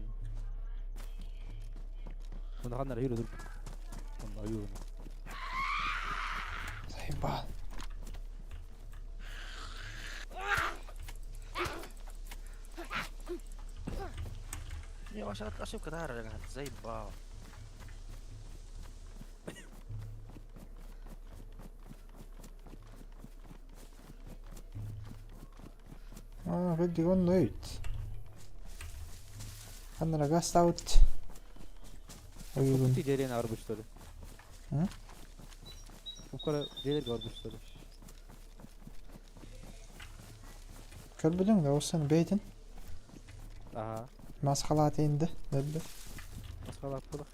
Мында ханнар юры дур. Онда юры. Заебал. Я ваша ошибка да, заебал. А, بدي نويت. انا رجعت اوت. Ойугун. Ти жерен арбыштары. Hı? Укара жерер арбыштары. Көрбүдүң да осын бейтин. Ага. Масхалат инди. Дебби. Масхалат булак.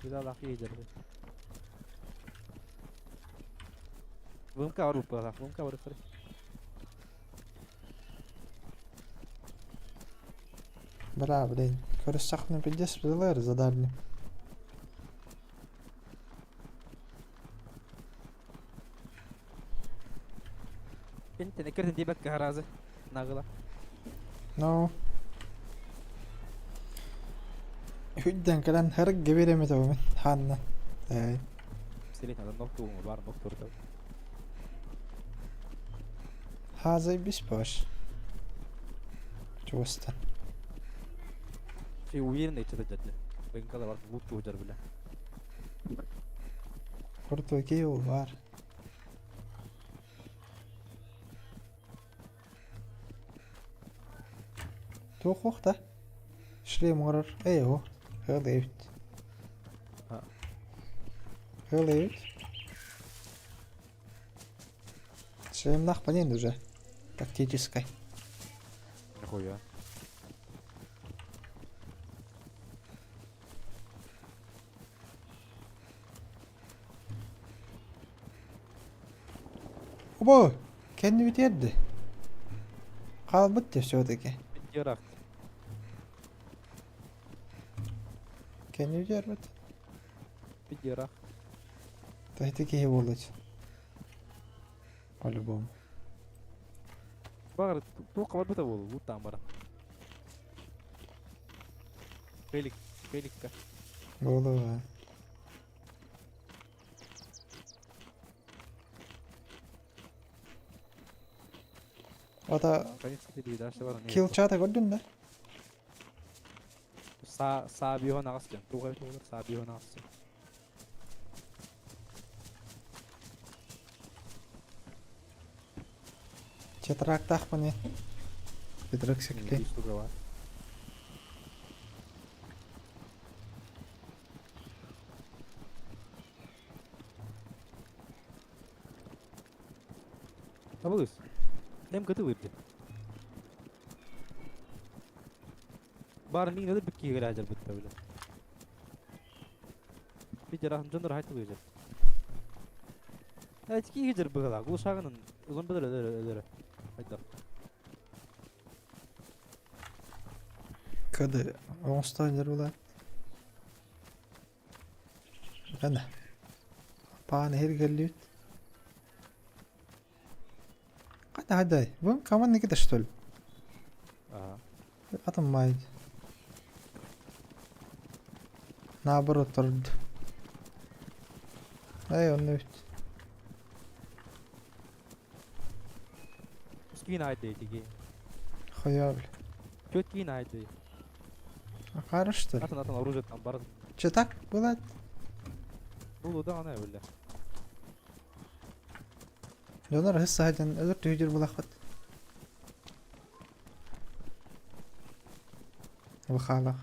Билал ак жерде. ВМК бар була, ВМК бар кыры. Бра, блин. Көрүс сахны пиздец билер задальни. Инте некерден дебек харазы. Нагыла. No. Хүдден кэлэн хэрэг гибиреме табымын ханна. Эй. Селет адам доктор бар доктор да. Хазай бис баш. Чуостан. Ши уверен эче да жадды. ВМК бар лут жар биле. Крутой киһи ол баар. Туох уохта? Шлем оҥорор. Ээ о, ыал эбит. Ыал эбит. Шлемнах понятно уже. Тактической. Нихуя. Оба! Кэннибит эрди. Хаалбыт дии все-таки. Теракт. Кэннибит эрбит. Пидерах. Да это киһи буоллач. По-любому. Баҕар туохха барбыта буолуо, лууттаан баран. Велик, великка. Буолуо. Ата килл чата көрдүн да? Саа саа биоһун аҕыс диэн. Туох эбит буолар саа биоһун аҕыс диэн. Четрактаахпын ин. Петрок секли. Штука бар. Табылыс. Эм кыты вырды. Баар миин өлөр бүккиһи кэлээдьэр бытта бile. Питер дьоннор хайтылыыр. Эчки хижер быһылаах. Улушагынын узун бөдөрө өлөрө өлөрө. Хайдах. Кады оҥостон дьарылаат. Ана. Паан эһиргэллибит. Хайда хайдай. Бу командники что ли? Ага. Атом май. Наоборот торд. Эй, онно үт. Скин айдай тиги. Хуя, бля. Чё кин айдай? А хорошо, что ли? Атын атын оружие там бар. Че так было? Бу да ана бля. Дьонор ыһыс саһадьан өлөр түһүдүр булахпыт. Улахаалаах.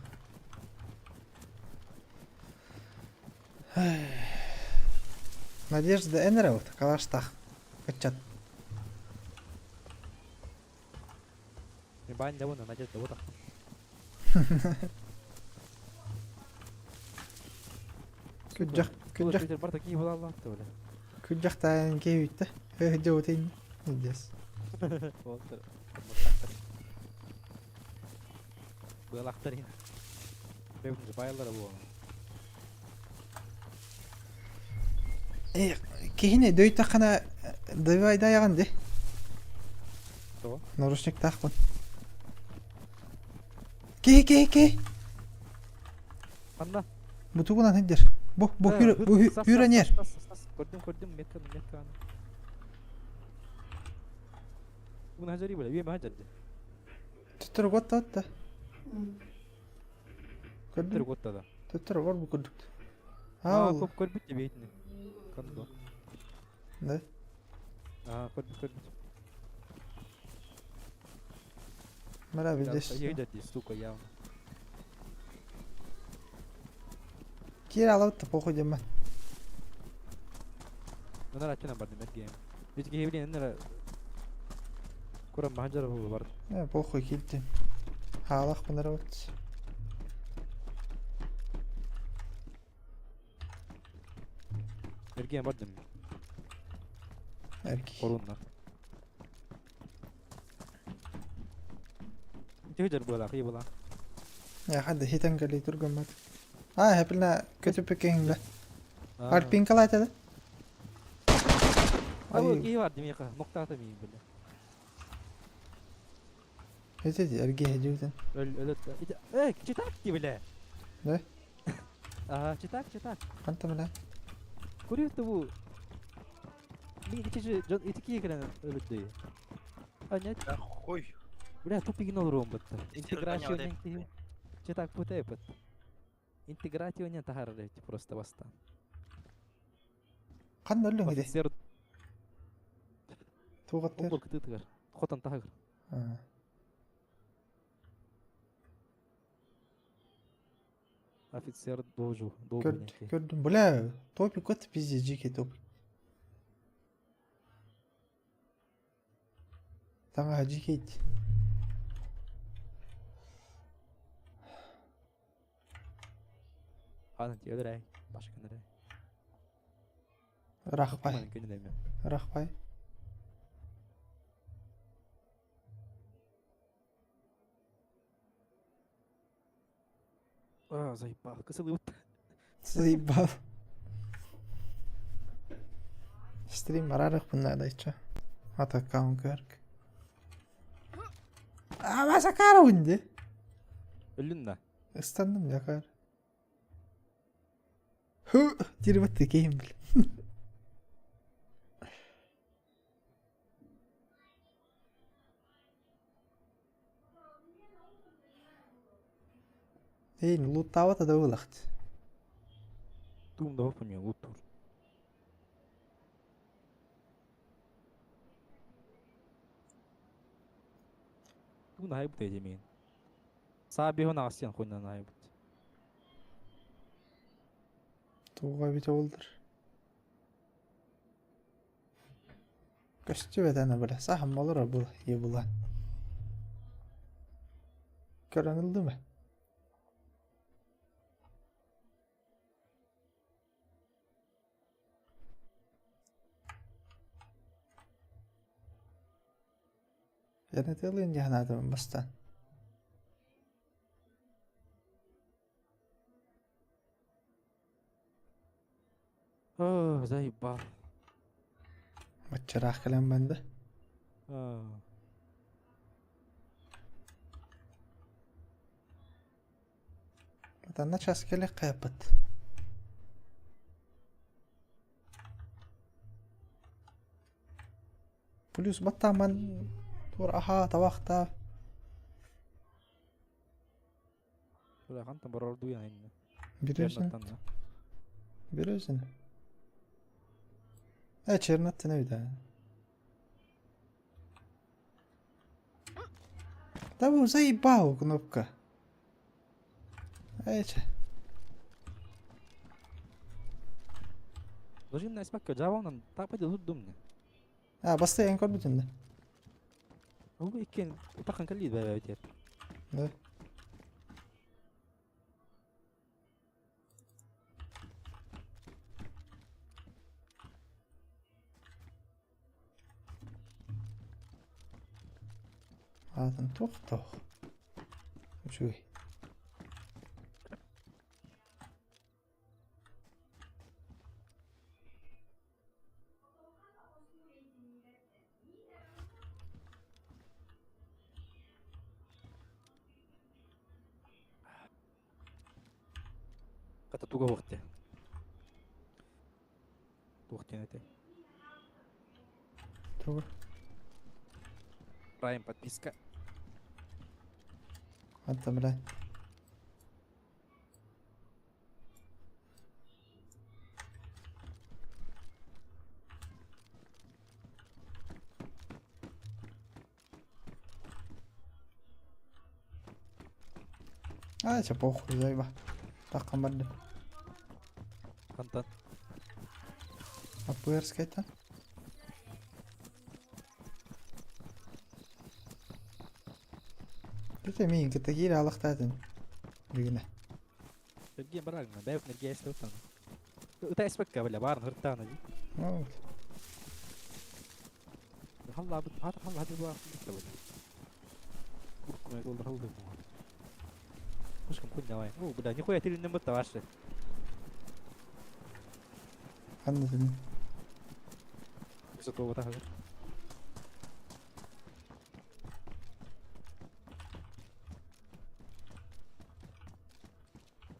Надежда эн эрэ калаштаах ыччат. Баан да Надежда вот. Күджах күджах Бар такие была бля. күджах таайан киһи бүттэ. Өһдө Молодец. Былахтарин. Бэбин байлара буолан. Э, киһини дөйтаххана дайвайдайаҕын ди. Тоҕо? Наручниктаахпын. Киһи киһи киһи. Ханна? Бутугунан сылдьар. Бу бу хүр бу хүрэнер. Көрдүм көрдүм метка метка. Буна хажари бля, үйе хажарды. Төттөрү готта отта. Төттөрү Көрдүм. готта да. Төттөрү гор бу көрдүк. Аа, Аа, ол. көп көрбүт де бейтини. Кандо. Да. Аа, көрбүт көрбүт. Мара билдес. Егдети, сука, явно. Кир алабыт похуй диэммин. Нара ачына барды мет гейм. Бит геймлин нара Курам маханжара бу бар. Э, похуй килтим. Хаалах бунарабыт. Эрген бардым. Эрки. Корунна. Тегер була, кый була. Я хадда хитен кали тургаммат. Аа, хепилна көтүппүккэҥ бе. Альпинкалаата да? Ау, Ай, кий бар демека, ноктата мин бile. эти эрги хедьютен. Өл өл Э, читак ди бile. Да? Ага, читак, читак. Канта бile. Көрүктү бу. Мин ичи жон ити кирен өлөттү. А нет, Да хуй. бля, тупигин олорум бытты. Интеграция Интеграция Читак путай быт. Интеграция не тахар просто баста. Ханна өллүҥ ити? Офицер Туох олбуор кытыытыгар. Хотон таһыгар. Офицер дожу. Көрдүм. Бля, топик вот пиздец, дикий топик. Таҥаһа дьикий. Ханан тиэлэрэй, башканарай. Рахпай. Рахпай. А, заебал. Кысылыбыт. Заебал. Стрим барарых надо еще. От аккаунт кэрк. А, Масакара унди. Өллүн да. Ыстанным якар. Ху, дирбатты кейм бил. Эйн луттаабата да ылахт. Туум да оппун луттуур. Туун аһайбыт эдемиин. Саа биһон аҕасыан хуйнан аһайбыт. Туга бите болдур. Көстүбэт аны бile. Саһым олорор бу ебула. Көрөн ылдым Янатылын яһанаатым бастаан. Оо, заебал. Баччараах кэлэн банда. Аа. Атанна час кэлэх хайаппыт. Плюс баттааман туор аһаа табахта Хантан барар дуян инне. Березин. Березин. Э, чернаттан эбит Да бу заебал кнопка. Эче. Дожин эспекке жабанан тапа дылыр думне. А, баста эн көрбүтүн да. Ол иккен утахан кэллиит бэбэбитер. Да. Аатын туох туох. Үчүгэй. Хата туга уохте. Туох диэн этэй? Тугу? Прайм подписка. Ханта бля. А, чэ похуй, заеба. Таххан бардым. Хантан? Аппыарскайтан. Дете миин кытта киирэ алахтаатын. Бүгүнэ. Эргиэн бараагына, бэйэбит эргиэ эстэ Ыта эспэккэ бля баарын ыртаана дии. Ну, Халлаабыт хаата халлаа баар бля. Уркуме доллар халлы. Слишком хуйня давай. О, бля, нихуя ты не бытта ваше. ханна тин. Высоту вот так.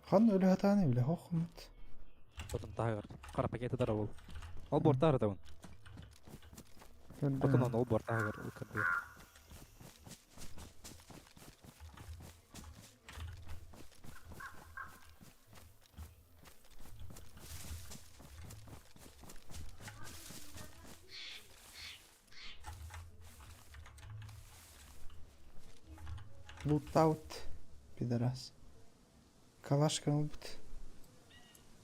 Хан өлө хатааны биле хохмут. Потом тагыр. Кара пакеты дара ол. Ол бортары да он. Потом он ол бортагыр. Ол кырды. Лутаут. Пидорас. Калашка ылбыт.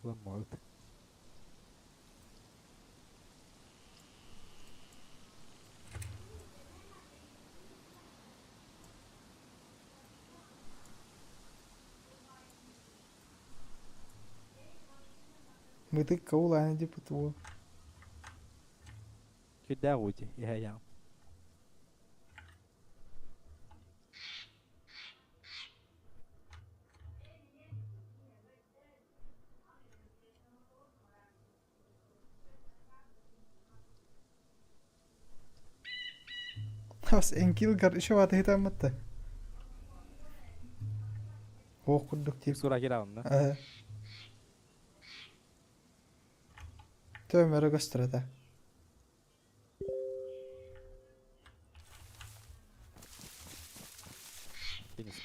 Ламмаҕыт. Мытык каулааны диппит уол. Кирдээх уу дии, иһэйэҕин. Бас эҥкилгар еще атыытаммыт Оох курдук тип. Сура кираҕын да? Э. Төмөрө көстөр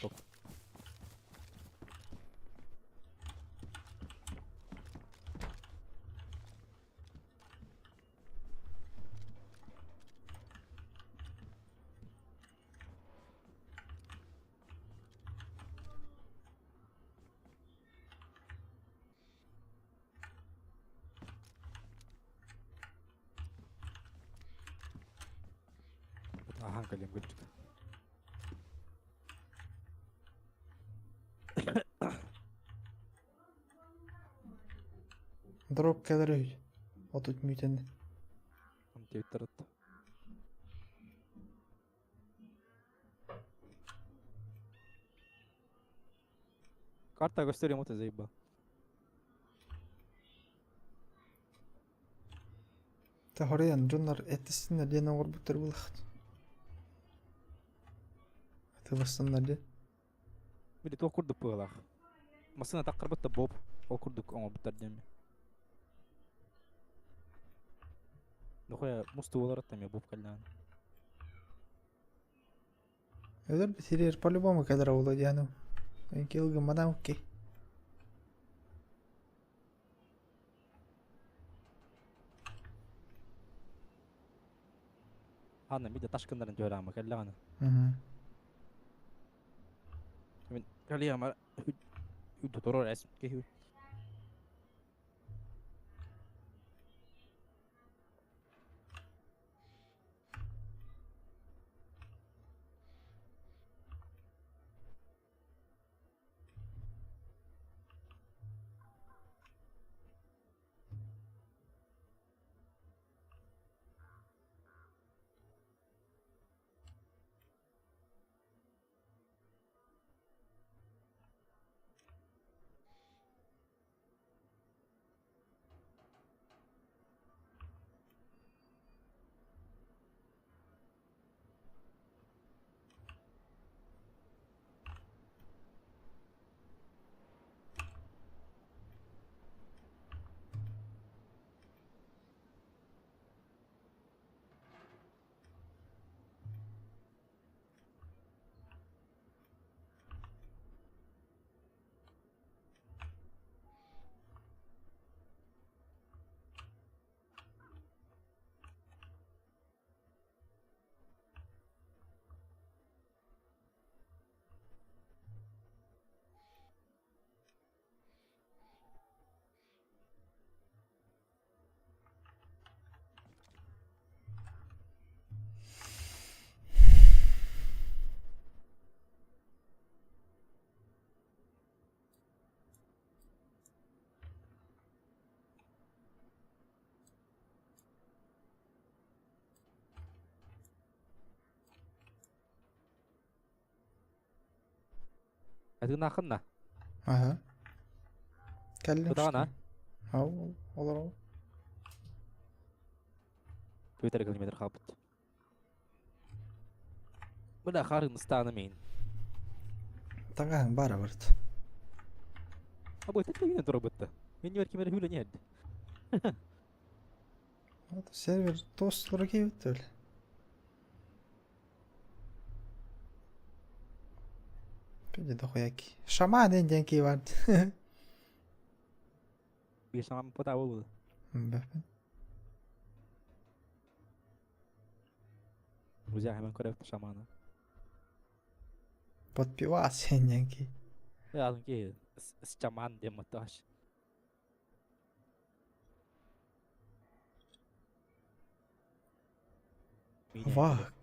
Стоп. Ахан кэлиэм кырдьык. Дроп кэлэр үһү. Отут мүтэн. Диэбиттэр Карта көстөр ему заебал. Та хоруйан дьоннор эттистиннэр диэн оҥорбуттар буолахт. Атыыластаннар диэн. Били туох курдук быһыылаах. Массыына таххарбыт да боб ол курдук оҥорбуттар диэн. Нохуя мусту там я боб кэллээн. Өлөр битирир по-любому кэлэр оҕоло диэн Кил гымматам окей. Ханна миде ташкыннарын түһэр кэллэҕинэ. Мин кэлиэм үрдү турар эс киһи. Атынаахынна. Аха. Кэллим. Тутаҕына. Ау, олору. Твиттер километр хаалбыт. Бля, харын ыстаана мейн. Таҥаһыҥ баара барыт. А бу тэтигинен турабытта. Мен ньүөр кимер хүлэ ньэрди. Сервер тостора киэбит өл. Пиде дохуяки. Шаман диэн кии бар. Биир саҥам пота буолбут. Бэппин. Друзья, хэмэн көрөп шамана. Под пивас диэн Атын киһи Счаман диэн маттааш. Вак.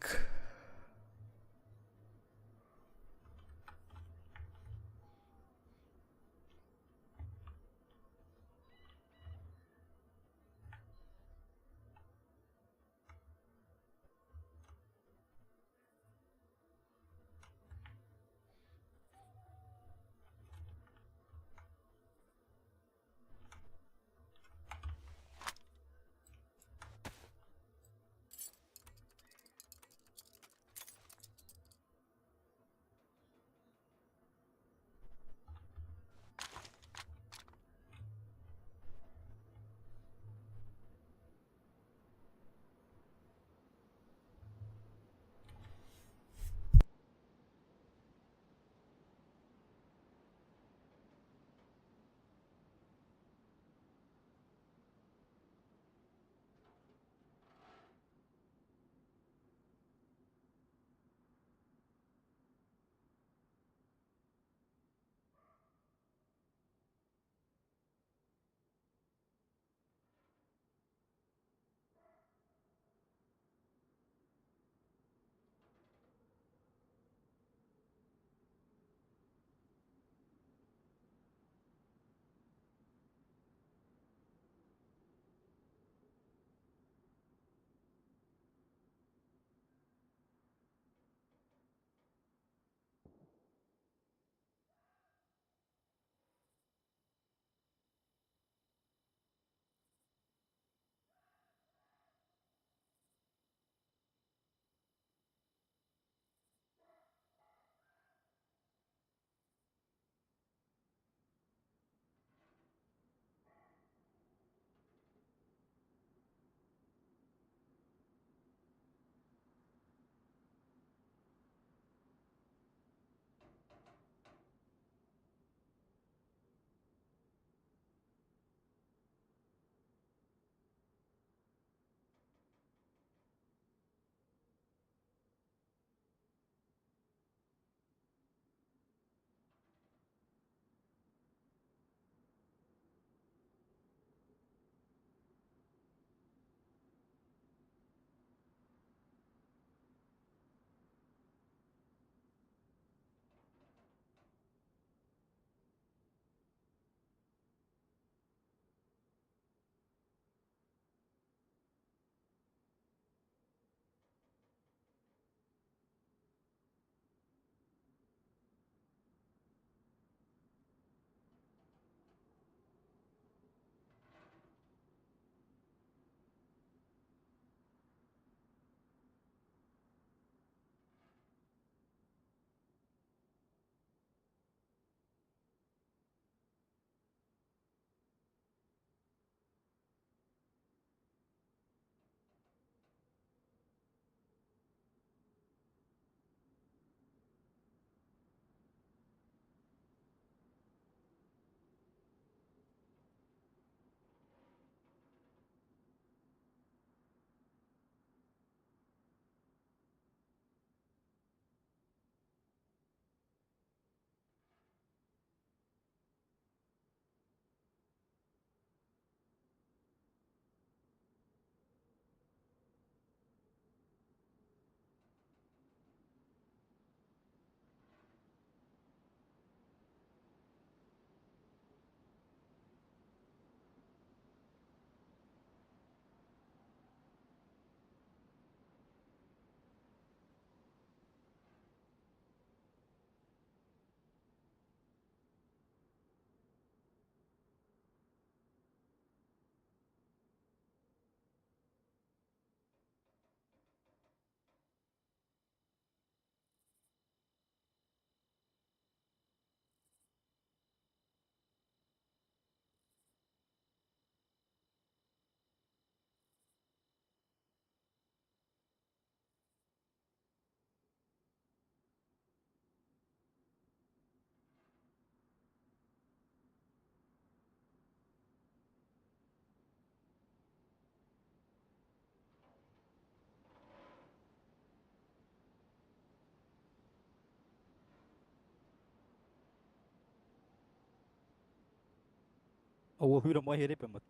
Ол хүрэ май эрепеммит.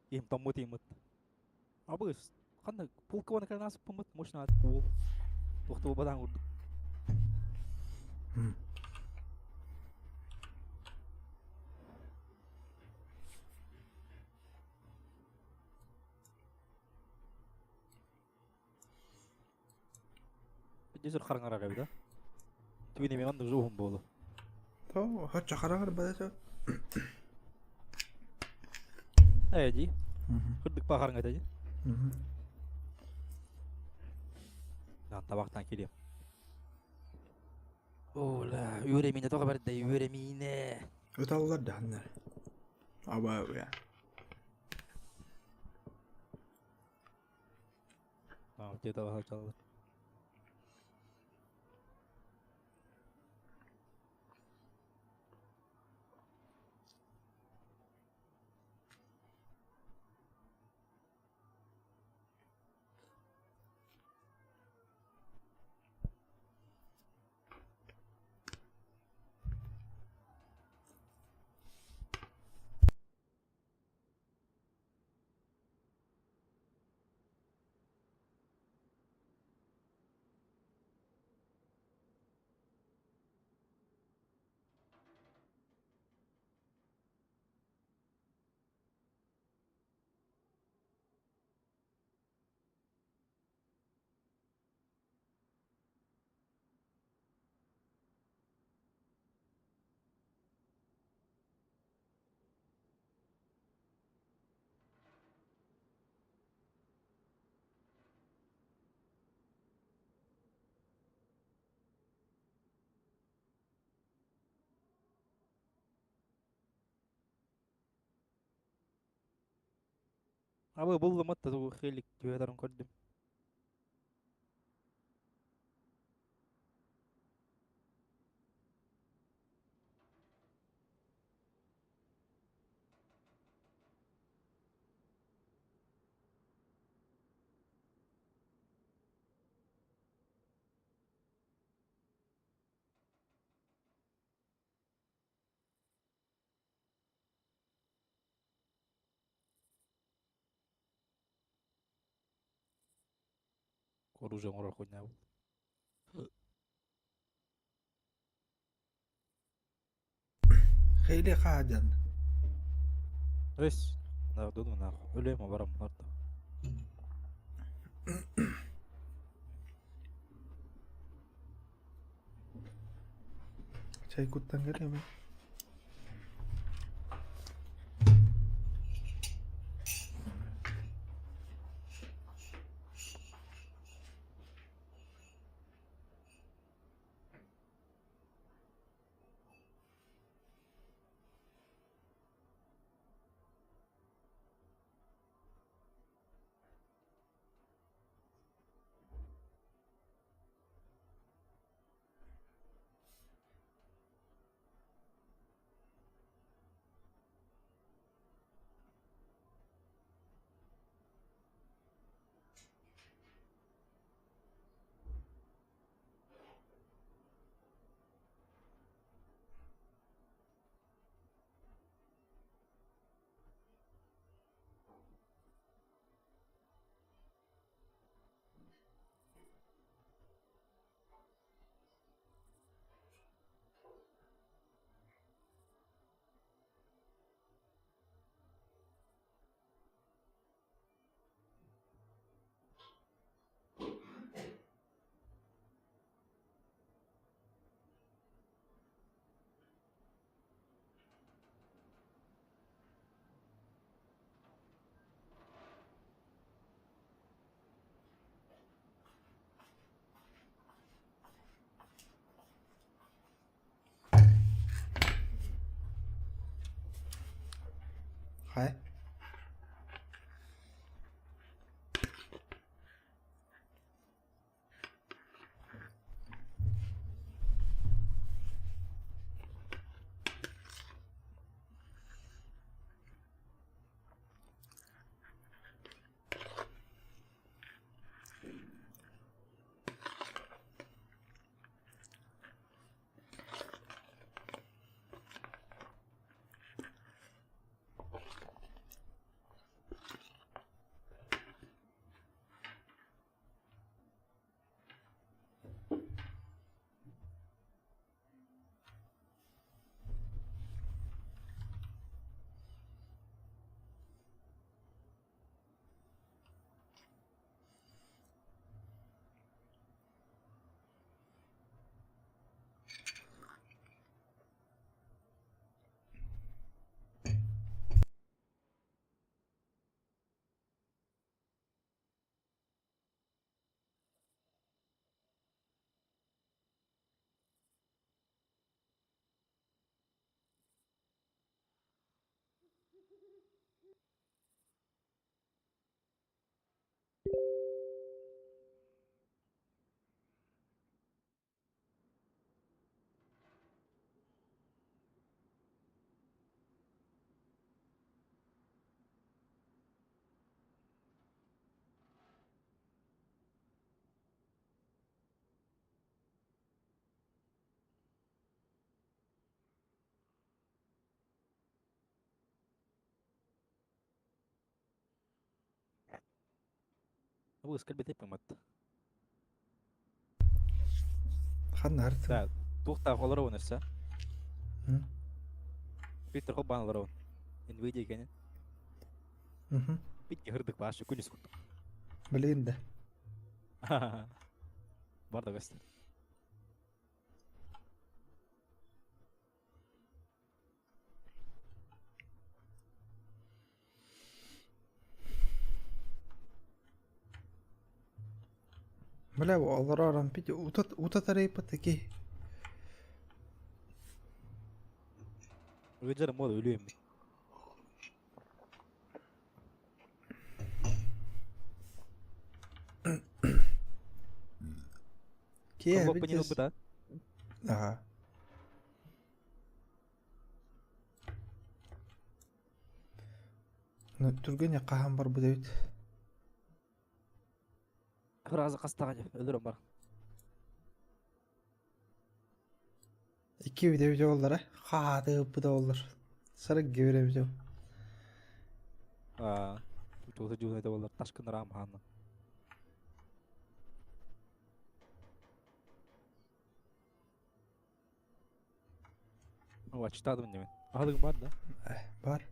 Им томмут иммит. Абыс, ханна полкованы кэлэн аспыммыт, мощно уол. Тохтуу бадаан курдук. Десер хараҥарар эбит, а? Түгэн эмиэ маннык уһун буолу. То, хачча хараҥар бадата. Ээ дии. Кырдык па хараҥа этэ дии. Дан табактан кириэм. Ола, үөрэмиинэ тоҕо бэрдэй, үөрэмиинэ. Ыталлар даһаннар. Аба уя. А, где-то сначала. Абы буллум атта тугу хелик түһэтэрин көрдүм. Оружие оҥорор хуйня был. Хейли хаадьан. Өс, нардун нах, өлөм барам нарда. Чай куттан кэлэбин. Хай. Бу ыскал бит эппэмат. Ханна арты? Да, туохтаах олоробун өссө. Виктор холбаан олоробун. Nvidia кэнин. Бит хырдык башы күнүс курдук. Билигин да. Бар да көстөр. Бля, олорор пить утатарыйпыт таки. Ыдьар мода өлүөм. Киэ Коллоппа не ылбыта. Ага. Ну, түргэн хаһан барбыт эбит. Ыразы хастаҕа өлөрөн бар. Икки видео видео боллар, хааты ыппыта боллар. Сарык гибире видео. Аа, тугу дьуһун боллар ташкын рам хаанна. О, читадым неме. Аһылыгым бар да? Бар.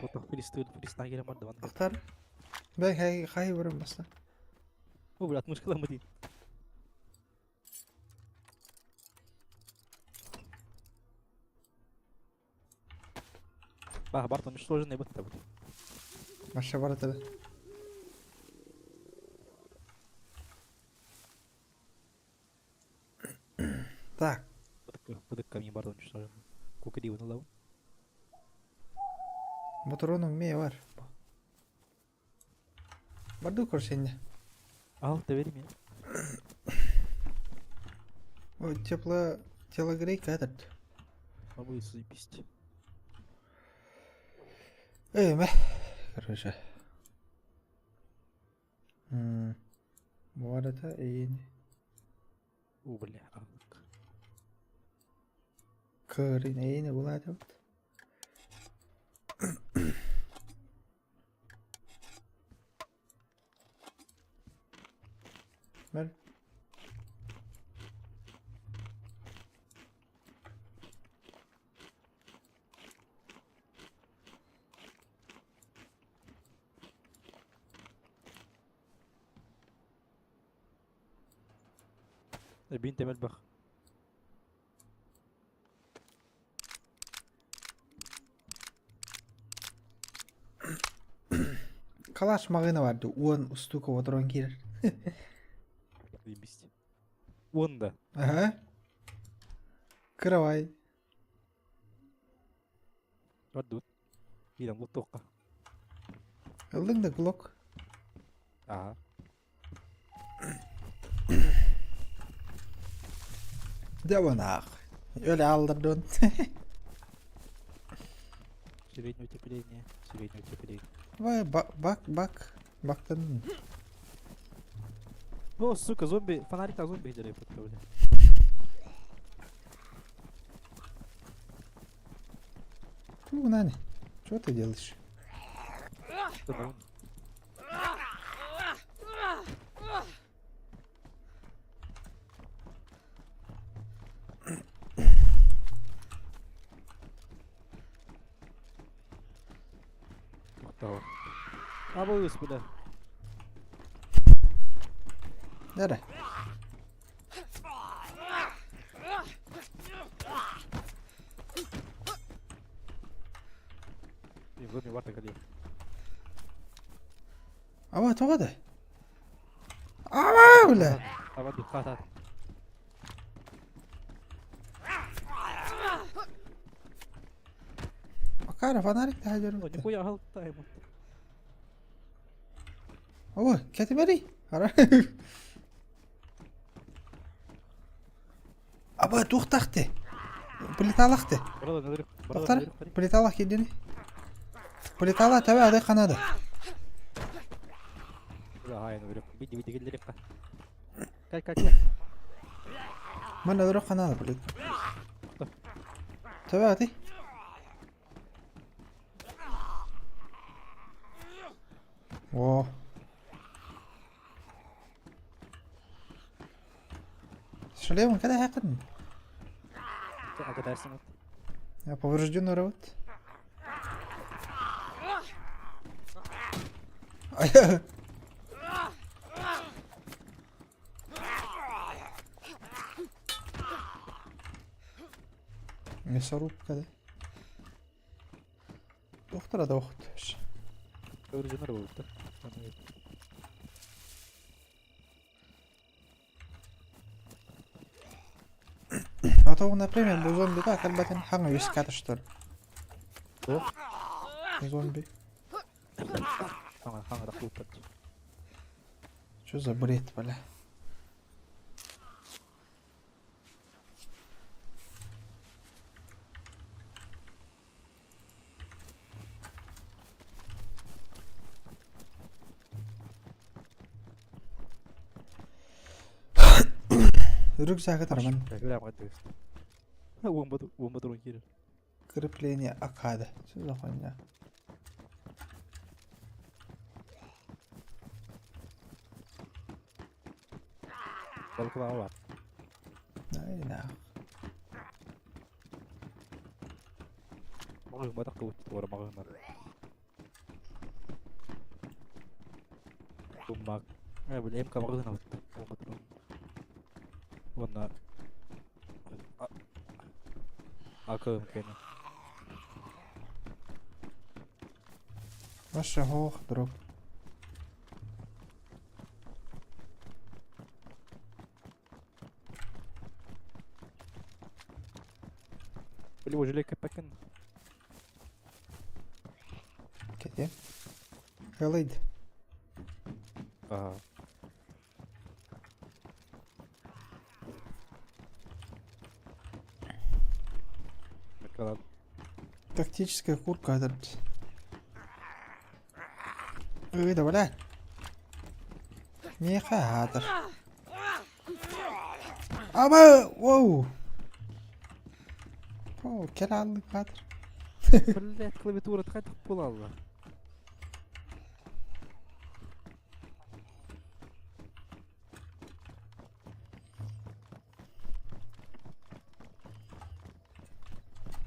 Тотох филистин, филистин киирэн барда манна. Ахтар. Бэй, хай, хай барым баста. О, блядь, мышкаламы дии. Бах, Бартон уничтоженный быт табыт. Маша бар это. Так. Быдык камень Бартон уничтоженный. Кукади вынылау. Мотороның ме бар. Барду көрсенде. Ал, доверь мне. Ой, тепло телогрейка этот. Могу заебись. Эй, мэ. Короче. Бар это и О, бля. Кырын эйни булады. Бер. Бинт элбэх. Калаш маҕына барды уон устука отырон киирэр. Заебись. Уон да. Ага. Кыравай. Ордут. Биирэн луттуохха. Ыллыҥ да глок. Ага. Дьэ бунаах. Өлө алдырдын. Среднее утепление, среднее утепление. Вай, бак, бак, бактан. О, сука, зомби, фонарик зомби делай бля. Фу, Нани, что ты делаешь? Что Абылыс, бля. Нere? Зомби барта кэлиэ. Аба тоҕо да? Аба бля! Аба духата. Макара фонарик да Ну, нихуя галтай. Ой, кэтимэри. Ара. Аба туохтахты. Плиталахты. Доктор, плиталах кидини. Плитала тэбэ ады канады. Мана дөрө канады плит. Төбөтүй? О. Шлемын когда хакын? Агатарсың. Я поврежденный робот. Ай. Мясорубка, да? Доктора да охот. Поврежденный робот, да? А то, например, бу зомби да, кэлбэтин хаҥа үөскээтэ что ли? Туох? Зомби. Хаҥа, хаҥа тахсыбыттар. Что за бред, бля? Рюкзак Роман. Уон батурун киирэр. Крепление акада. Что за хуйня? Балкылаҕа баар. Ай, нах. Маҕаһыын батах кыбыт туора маҕаһыыннар. Туммак. Э, били МК маҕаһыын абыт. Уон батурун. Уонна АКМ кэнэ. Вообще хоох дроп. Били бу жилетка пакын. Кете. Хэлэйд. Ага. Мекалан. Тактическая курка этот. Ой, да бля. Миэхэ аатар. Аба, воу. О, кэл ааллык аатар. Блять, клавиатура хайдах буолалла.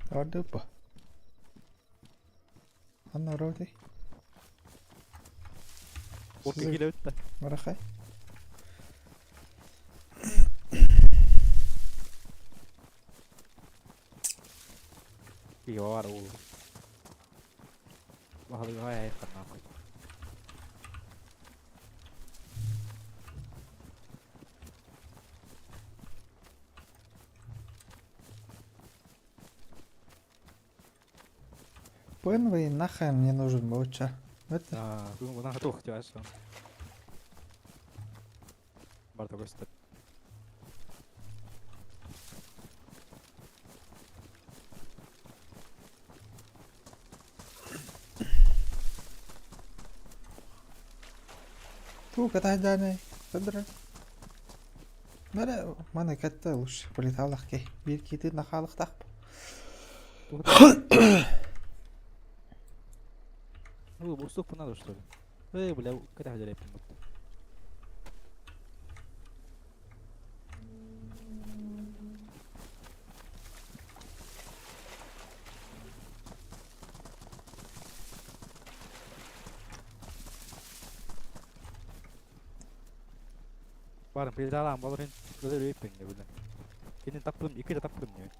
Ордуппа. Анна роти. Орка киирэ бүтта. Марахай. Пиор уу. Баһылыга айханнаах. ПНВ нахрен мне нужен был ча. Это Аа, бүгүн мына туох диэс. Барта көстөр. Ту катайданы. Федор. Мара мана катта лучше полеталах ке. Бир кити нахалах тах. Ну, уступ надо что ли? Эй, бля, ката хадыреп. Барым пилдалаан болор ин өлөр өйппиҥ бile. Кини таптым, икки да таптым не.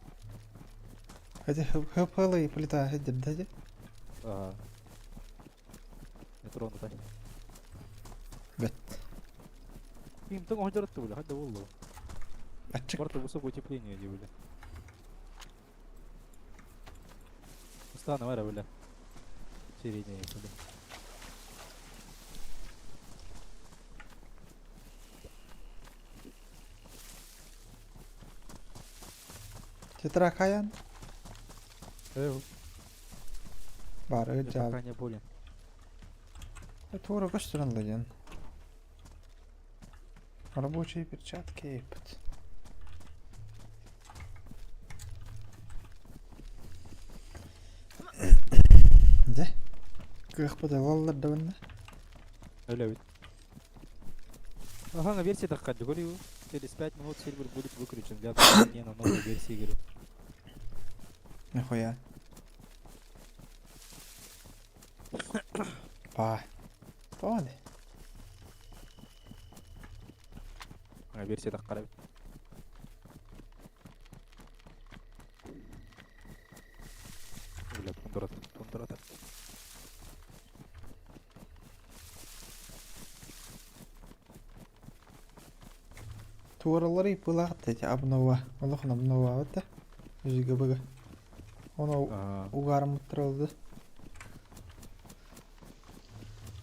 Хотя хпл и полета хедер Аа. Метрону тай. Бет. Им тоҥ оһдьоротtu бile, хадда боллу. Ачык. Барта высокое утепление ди бile. Устана бара бile. Сирения бile. Тетракаян. Э, Бар я ыджал. пока не болен. Тура көстөрөн ладен. Рабочие перчатки, епт. Кыахпыт ылаллар да уонна. Өлөбүт. Ага, версия так говорю. Через 5 минут сервер будет выключен для обновления на новую версию игры. Нихуя. Па. Тоҕо А, версия так қарап. Бля, тундра, тундра так. Туоралары пылаат эти обнова. Олох обнова да. ЖГБГ. Ону угаарымыттарылды.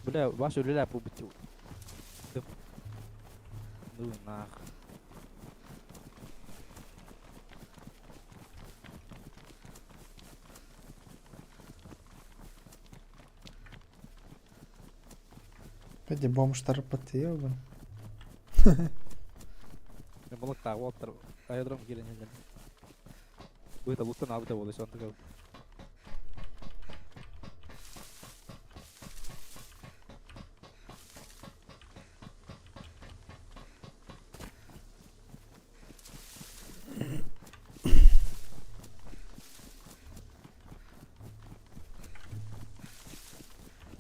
Бля, вашу ляпу бутил. Ну нах. Эти бомжтар подъебан. Балыктаах уолаттар аэродром киирэн иһэллэр. Быыта луттан аабыта буолуо сонтуга.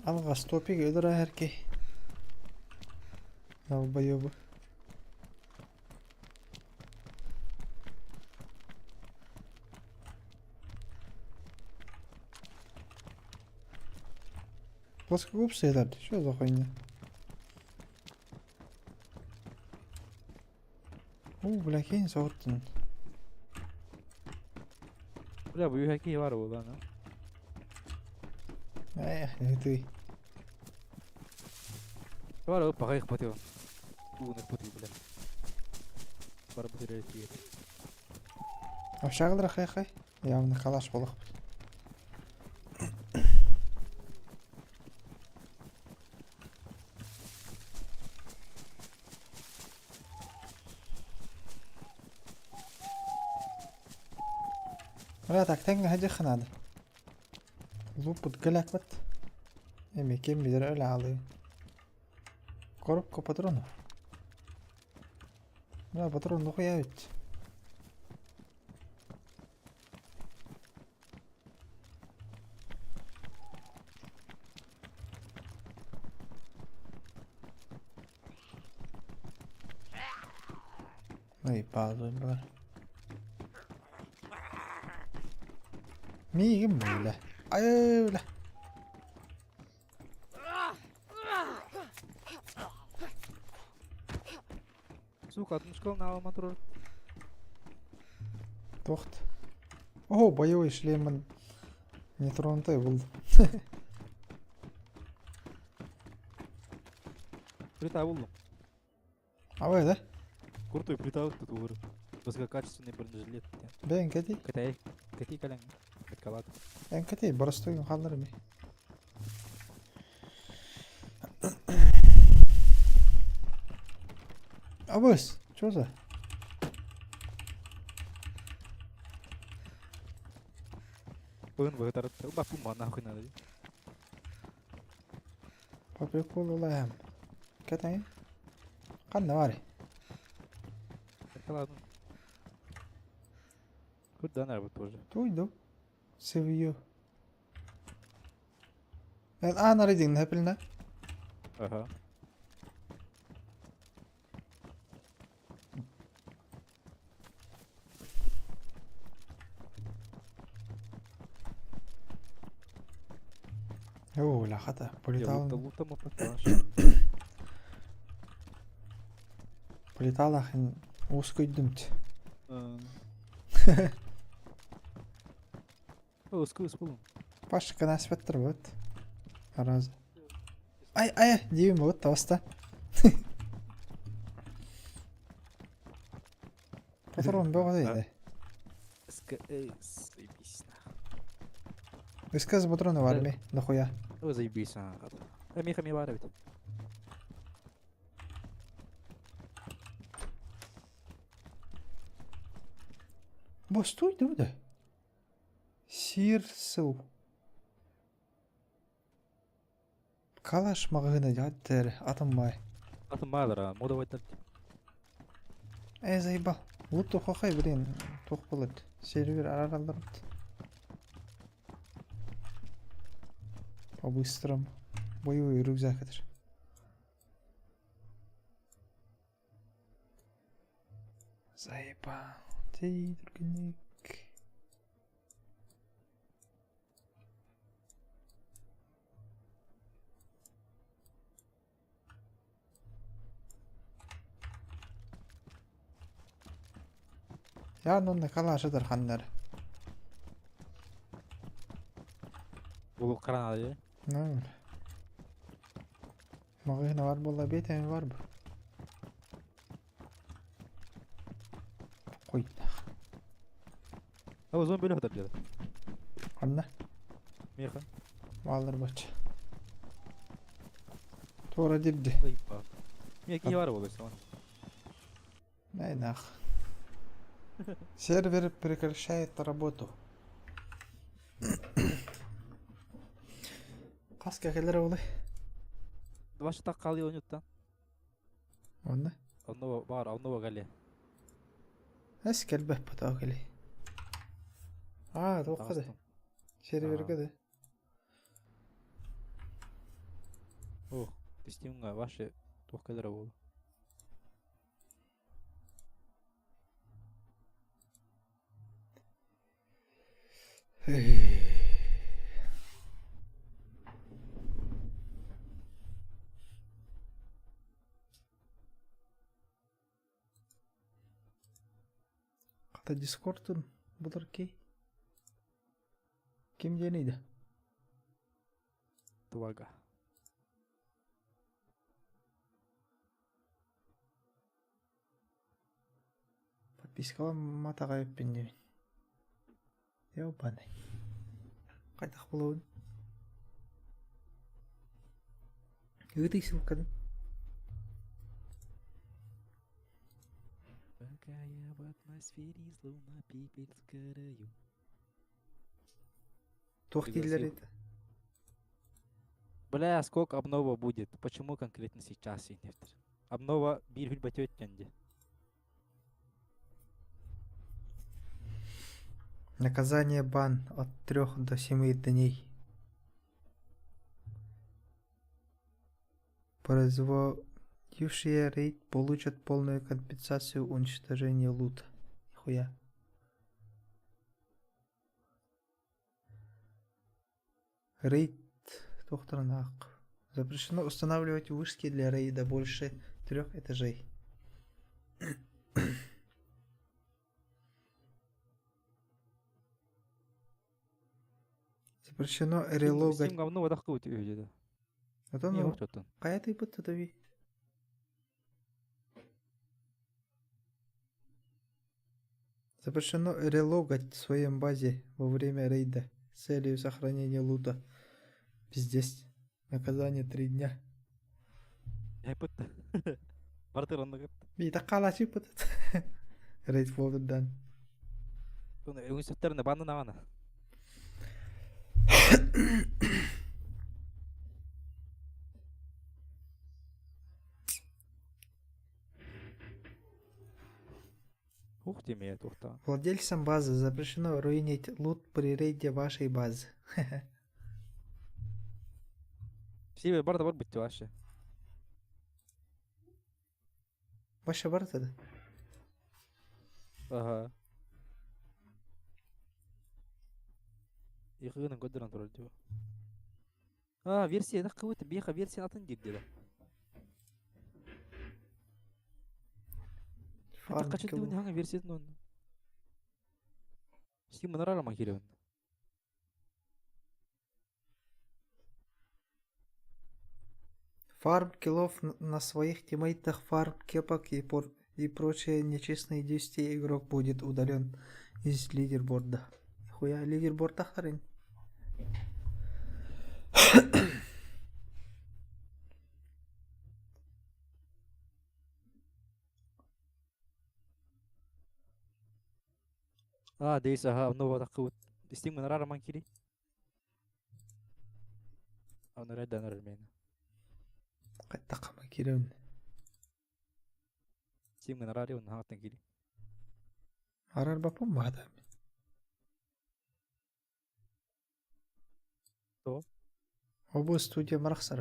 Алҕас топик өлөр эрки. Долбоебу. Плоскогубцы это что за хуйня? О, бля, кинь соттун. Бля, бу үһэ киһи баар буолла аны. Эх, не ты. Баар паҕайых потeo. Ууну потeo, бля. Бар бу сирэ тиийэр. Общагалар хай-хай. Явно калаш болох. Бля, так тэҥҥэ садьыахха наада. Луппут гэлээкпэт. Эми ким билэр өлө аалыы. Коробка патронов. Бля, патрон нохуя ведь. Ой, пауза была. Миигин бля. Ай, бля. Сука, однушка на мотору. Тохт. О, боевой шлем нетронутый был. Плита буллум. Абай да? Крутой плита тут угор. Высококачественный бронежилет. Бэйэн кэти. Кэтэй. Кэти кэлэн. Калат. Эн кэти боростуйун хааллар ими. Абыс, что за? Быын быһытар. Ба пума нахуй надо. По приколу лаем. Кэтэй. Ханна баар. Ладно. Куда надо тоже. Туй Seviyor. Ben аан арыйдың хэпилнэ. Ага. Оо, лахата. Я Полетал. лута лута мы поташ. Полеталахын ускойдумт. О, скус булум. Пашка наспеттер вот. Раз. Ай, ай, диим вот таста. Патрон бөҕө да СКС, заебись нахуй. СКС патроны в армии, нахуя. О, заебись нахуй. А миха ми баар эбит. Бо стой, да да. Сир сыл. Калаш маҕаһыына дьааттар атын баай. Атын баалара, модовайтар. Э, заебал. Лут тухохай, блин, туох буолар. Сервер араралларбыт. По-быстрому. Боевой рюкзак этэр. Заебал. Тей, түргэнник. Ян онно калашы ханнар. Бу каранады. Ну. Маҕаһыына бар буолла биэтэми бар бу. Қойдах. А зомби өлө деді. Ханна? Меха. Баалар бач. Туора дирди. Заебал. Меха не бар болу сон. Ай нах. Сервер прекращает работу. Хаска кэлэр олай? Ваша так калы ойнуттан. Онно? Онно бар, онно гале. Эс кэлбэт потоо кэли. Аа, туохха да? Сервергэ да. Ох, Стимга ваши туох кэлэрэ буолу. Хата Дискордун булар кей. Ким диэний да? Туага. Подпискаламматаҕа эппин диэбин. Ёбаный. Хайдах булабын? Ыытый ссылканы. Пока я в атмосфере, словно пепел сгораю. Туох дииллэр Пригласил. это? Бля, сколько обнова будет? Почему конкретно сейчас и нет? Обнова бир хүлбәтөттенди. Наказание бан от 3 до 7 дней. Производившие рейд получат полную компенсацию уничтожения лута. Нихуя. Рейд туохтарнаах. Запрещено устанавливать вышки для рейда больше трех этажей. Запрещено релогать. Стимга обнова дахкы үтү Отон Не оттон. хайа тыйбыт тутаби? Запрещено релогать в своем базе во время рейда с целью сохранения лута. Пиздец. Наказание 3 дня. Япыт. Бартыр онны Би такалачы пытыт. Рейд фолдердан. Өңсөттөрүнө банны навана. Ух ты, тухта. Владельцам базы запрещено руинить лут при рейде вашей базы. Все барда бар битти вообще. Ваша барта да? Ага. Ихыгынан көдөрөн турар дип. А, версия да кыбыт, биха версия атын дип деди. Фарм Качан килл. дибин хаңа версиятын он. Сим мынарама киребин. Фарм киллов на своих тиммейтах, фарм кепок и прочие нечестные действия игрок будет удален из лидерборда. Хуя лидерборд тахтарын. А, дейс, ага, обнова кыбыт. Стим мынарама кири. Аны райдан мен. Хайдах киирэбин? Steam'гын араарый уонна хаҥаттан киирий. Араарбаппын баҕата. Тоҕо? Обу студия барахсар.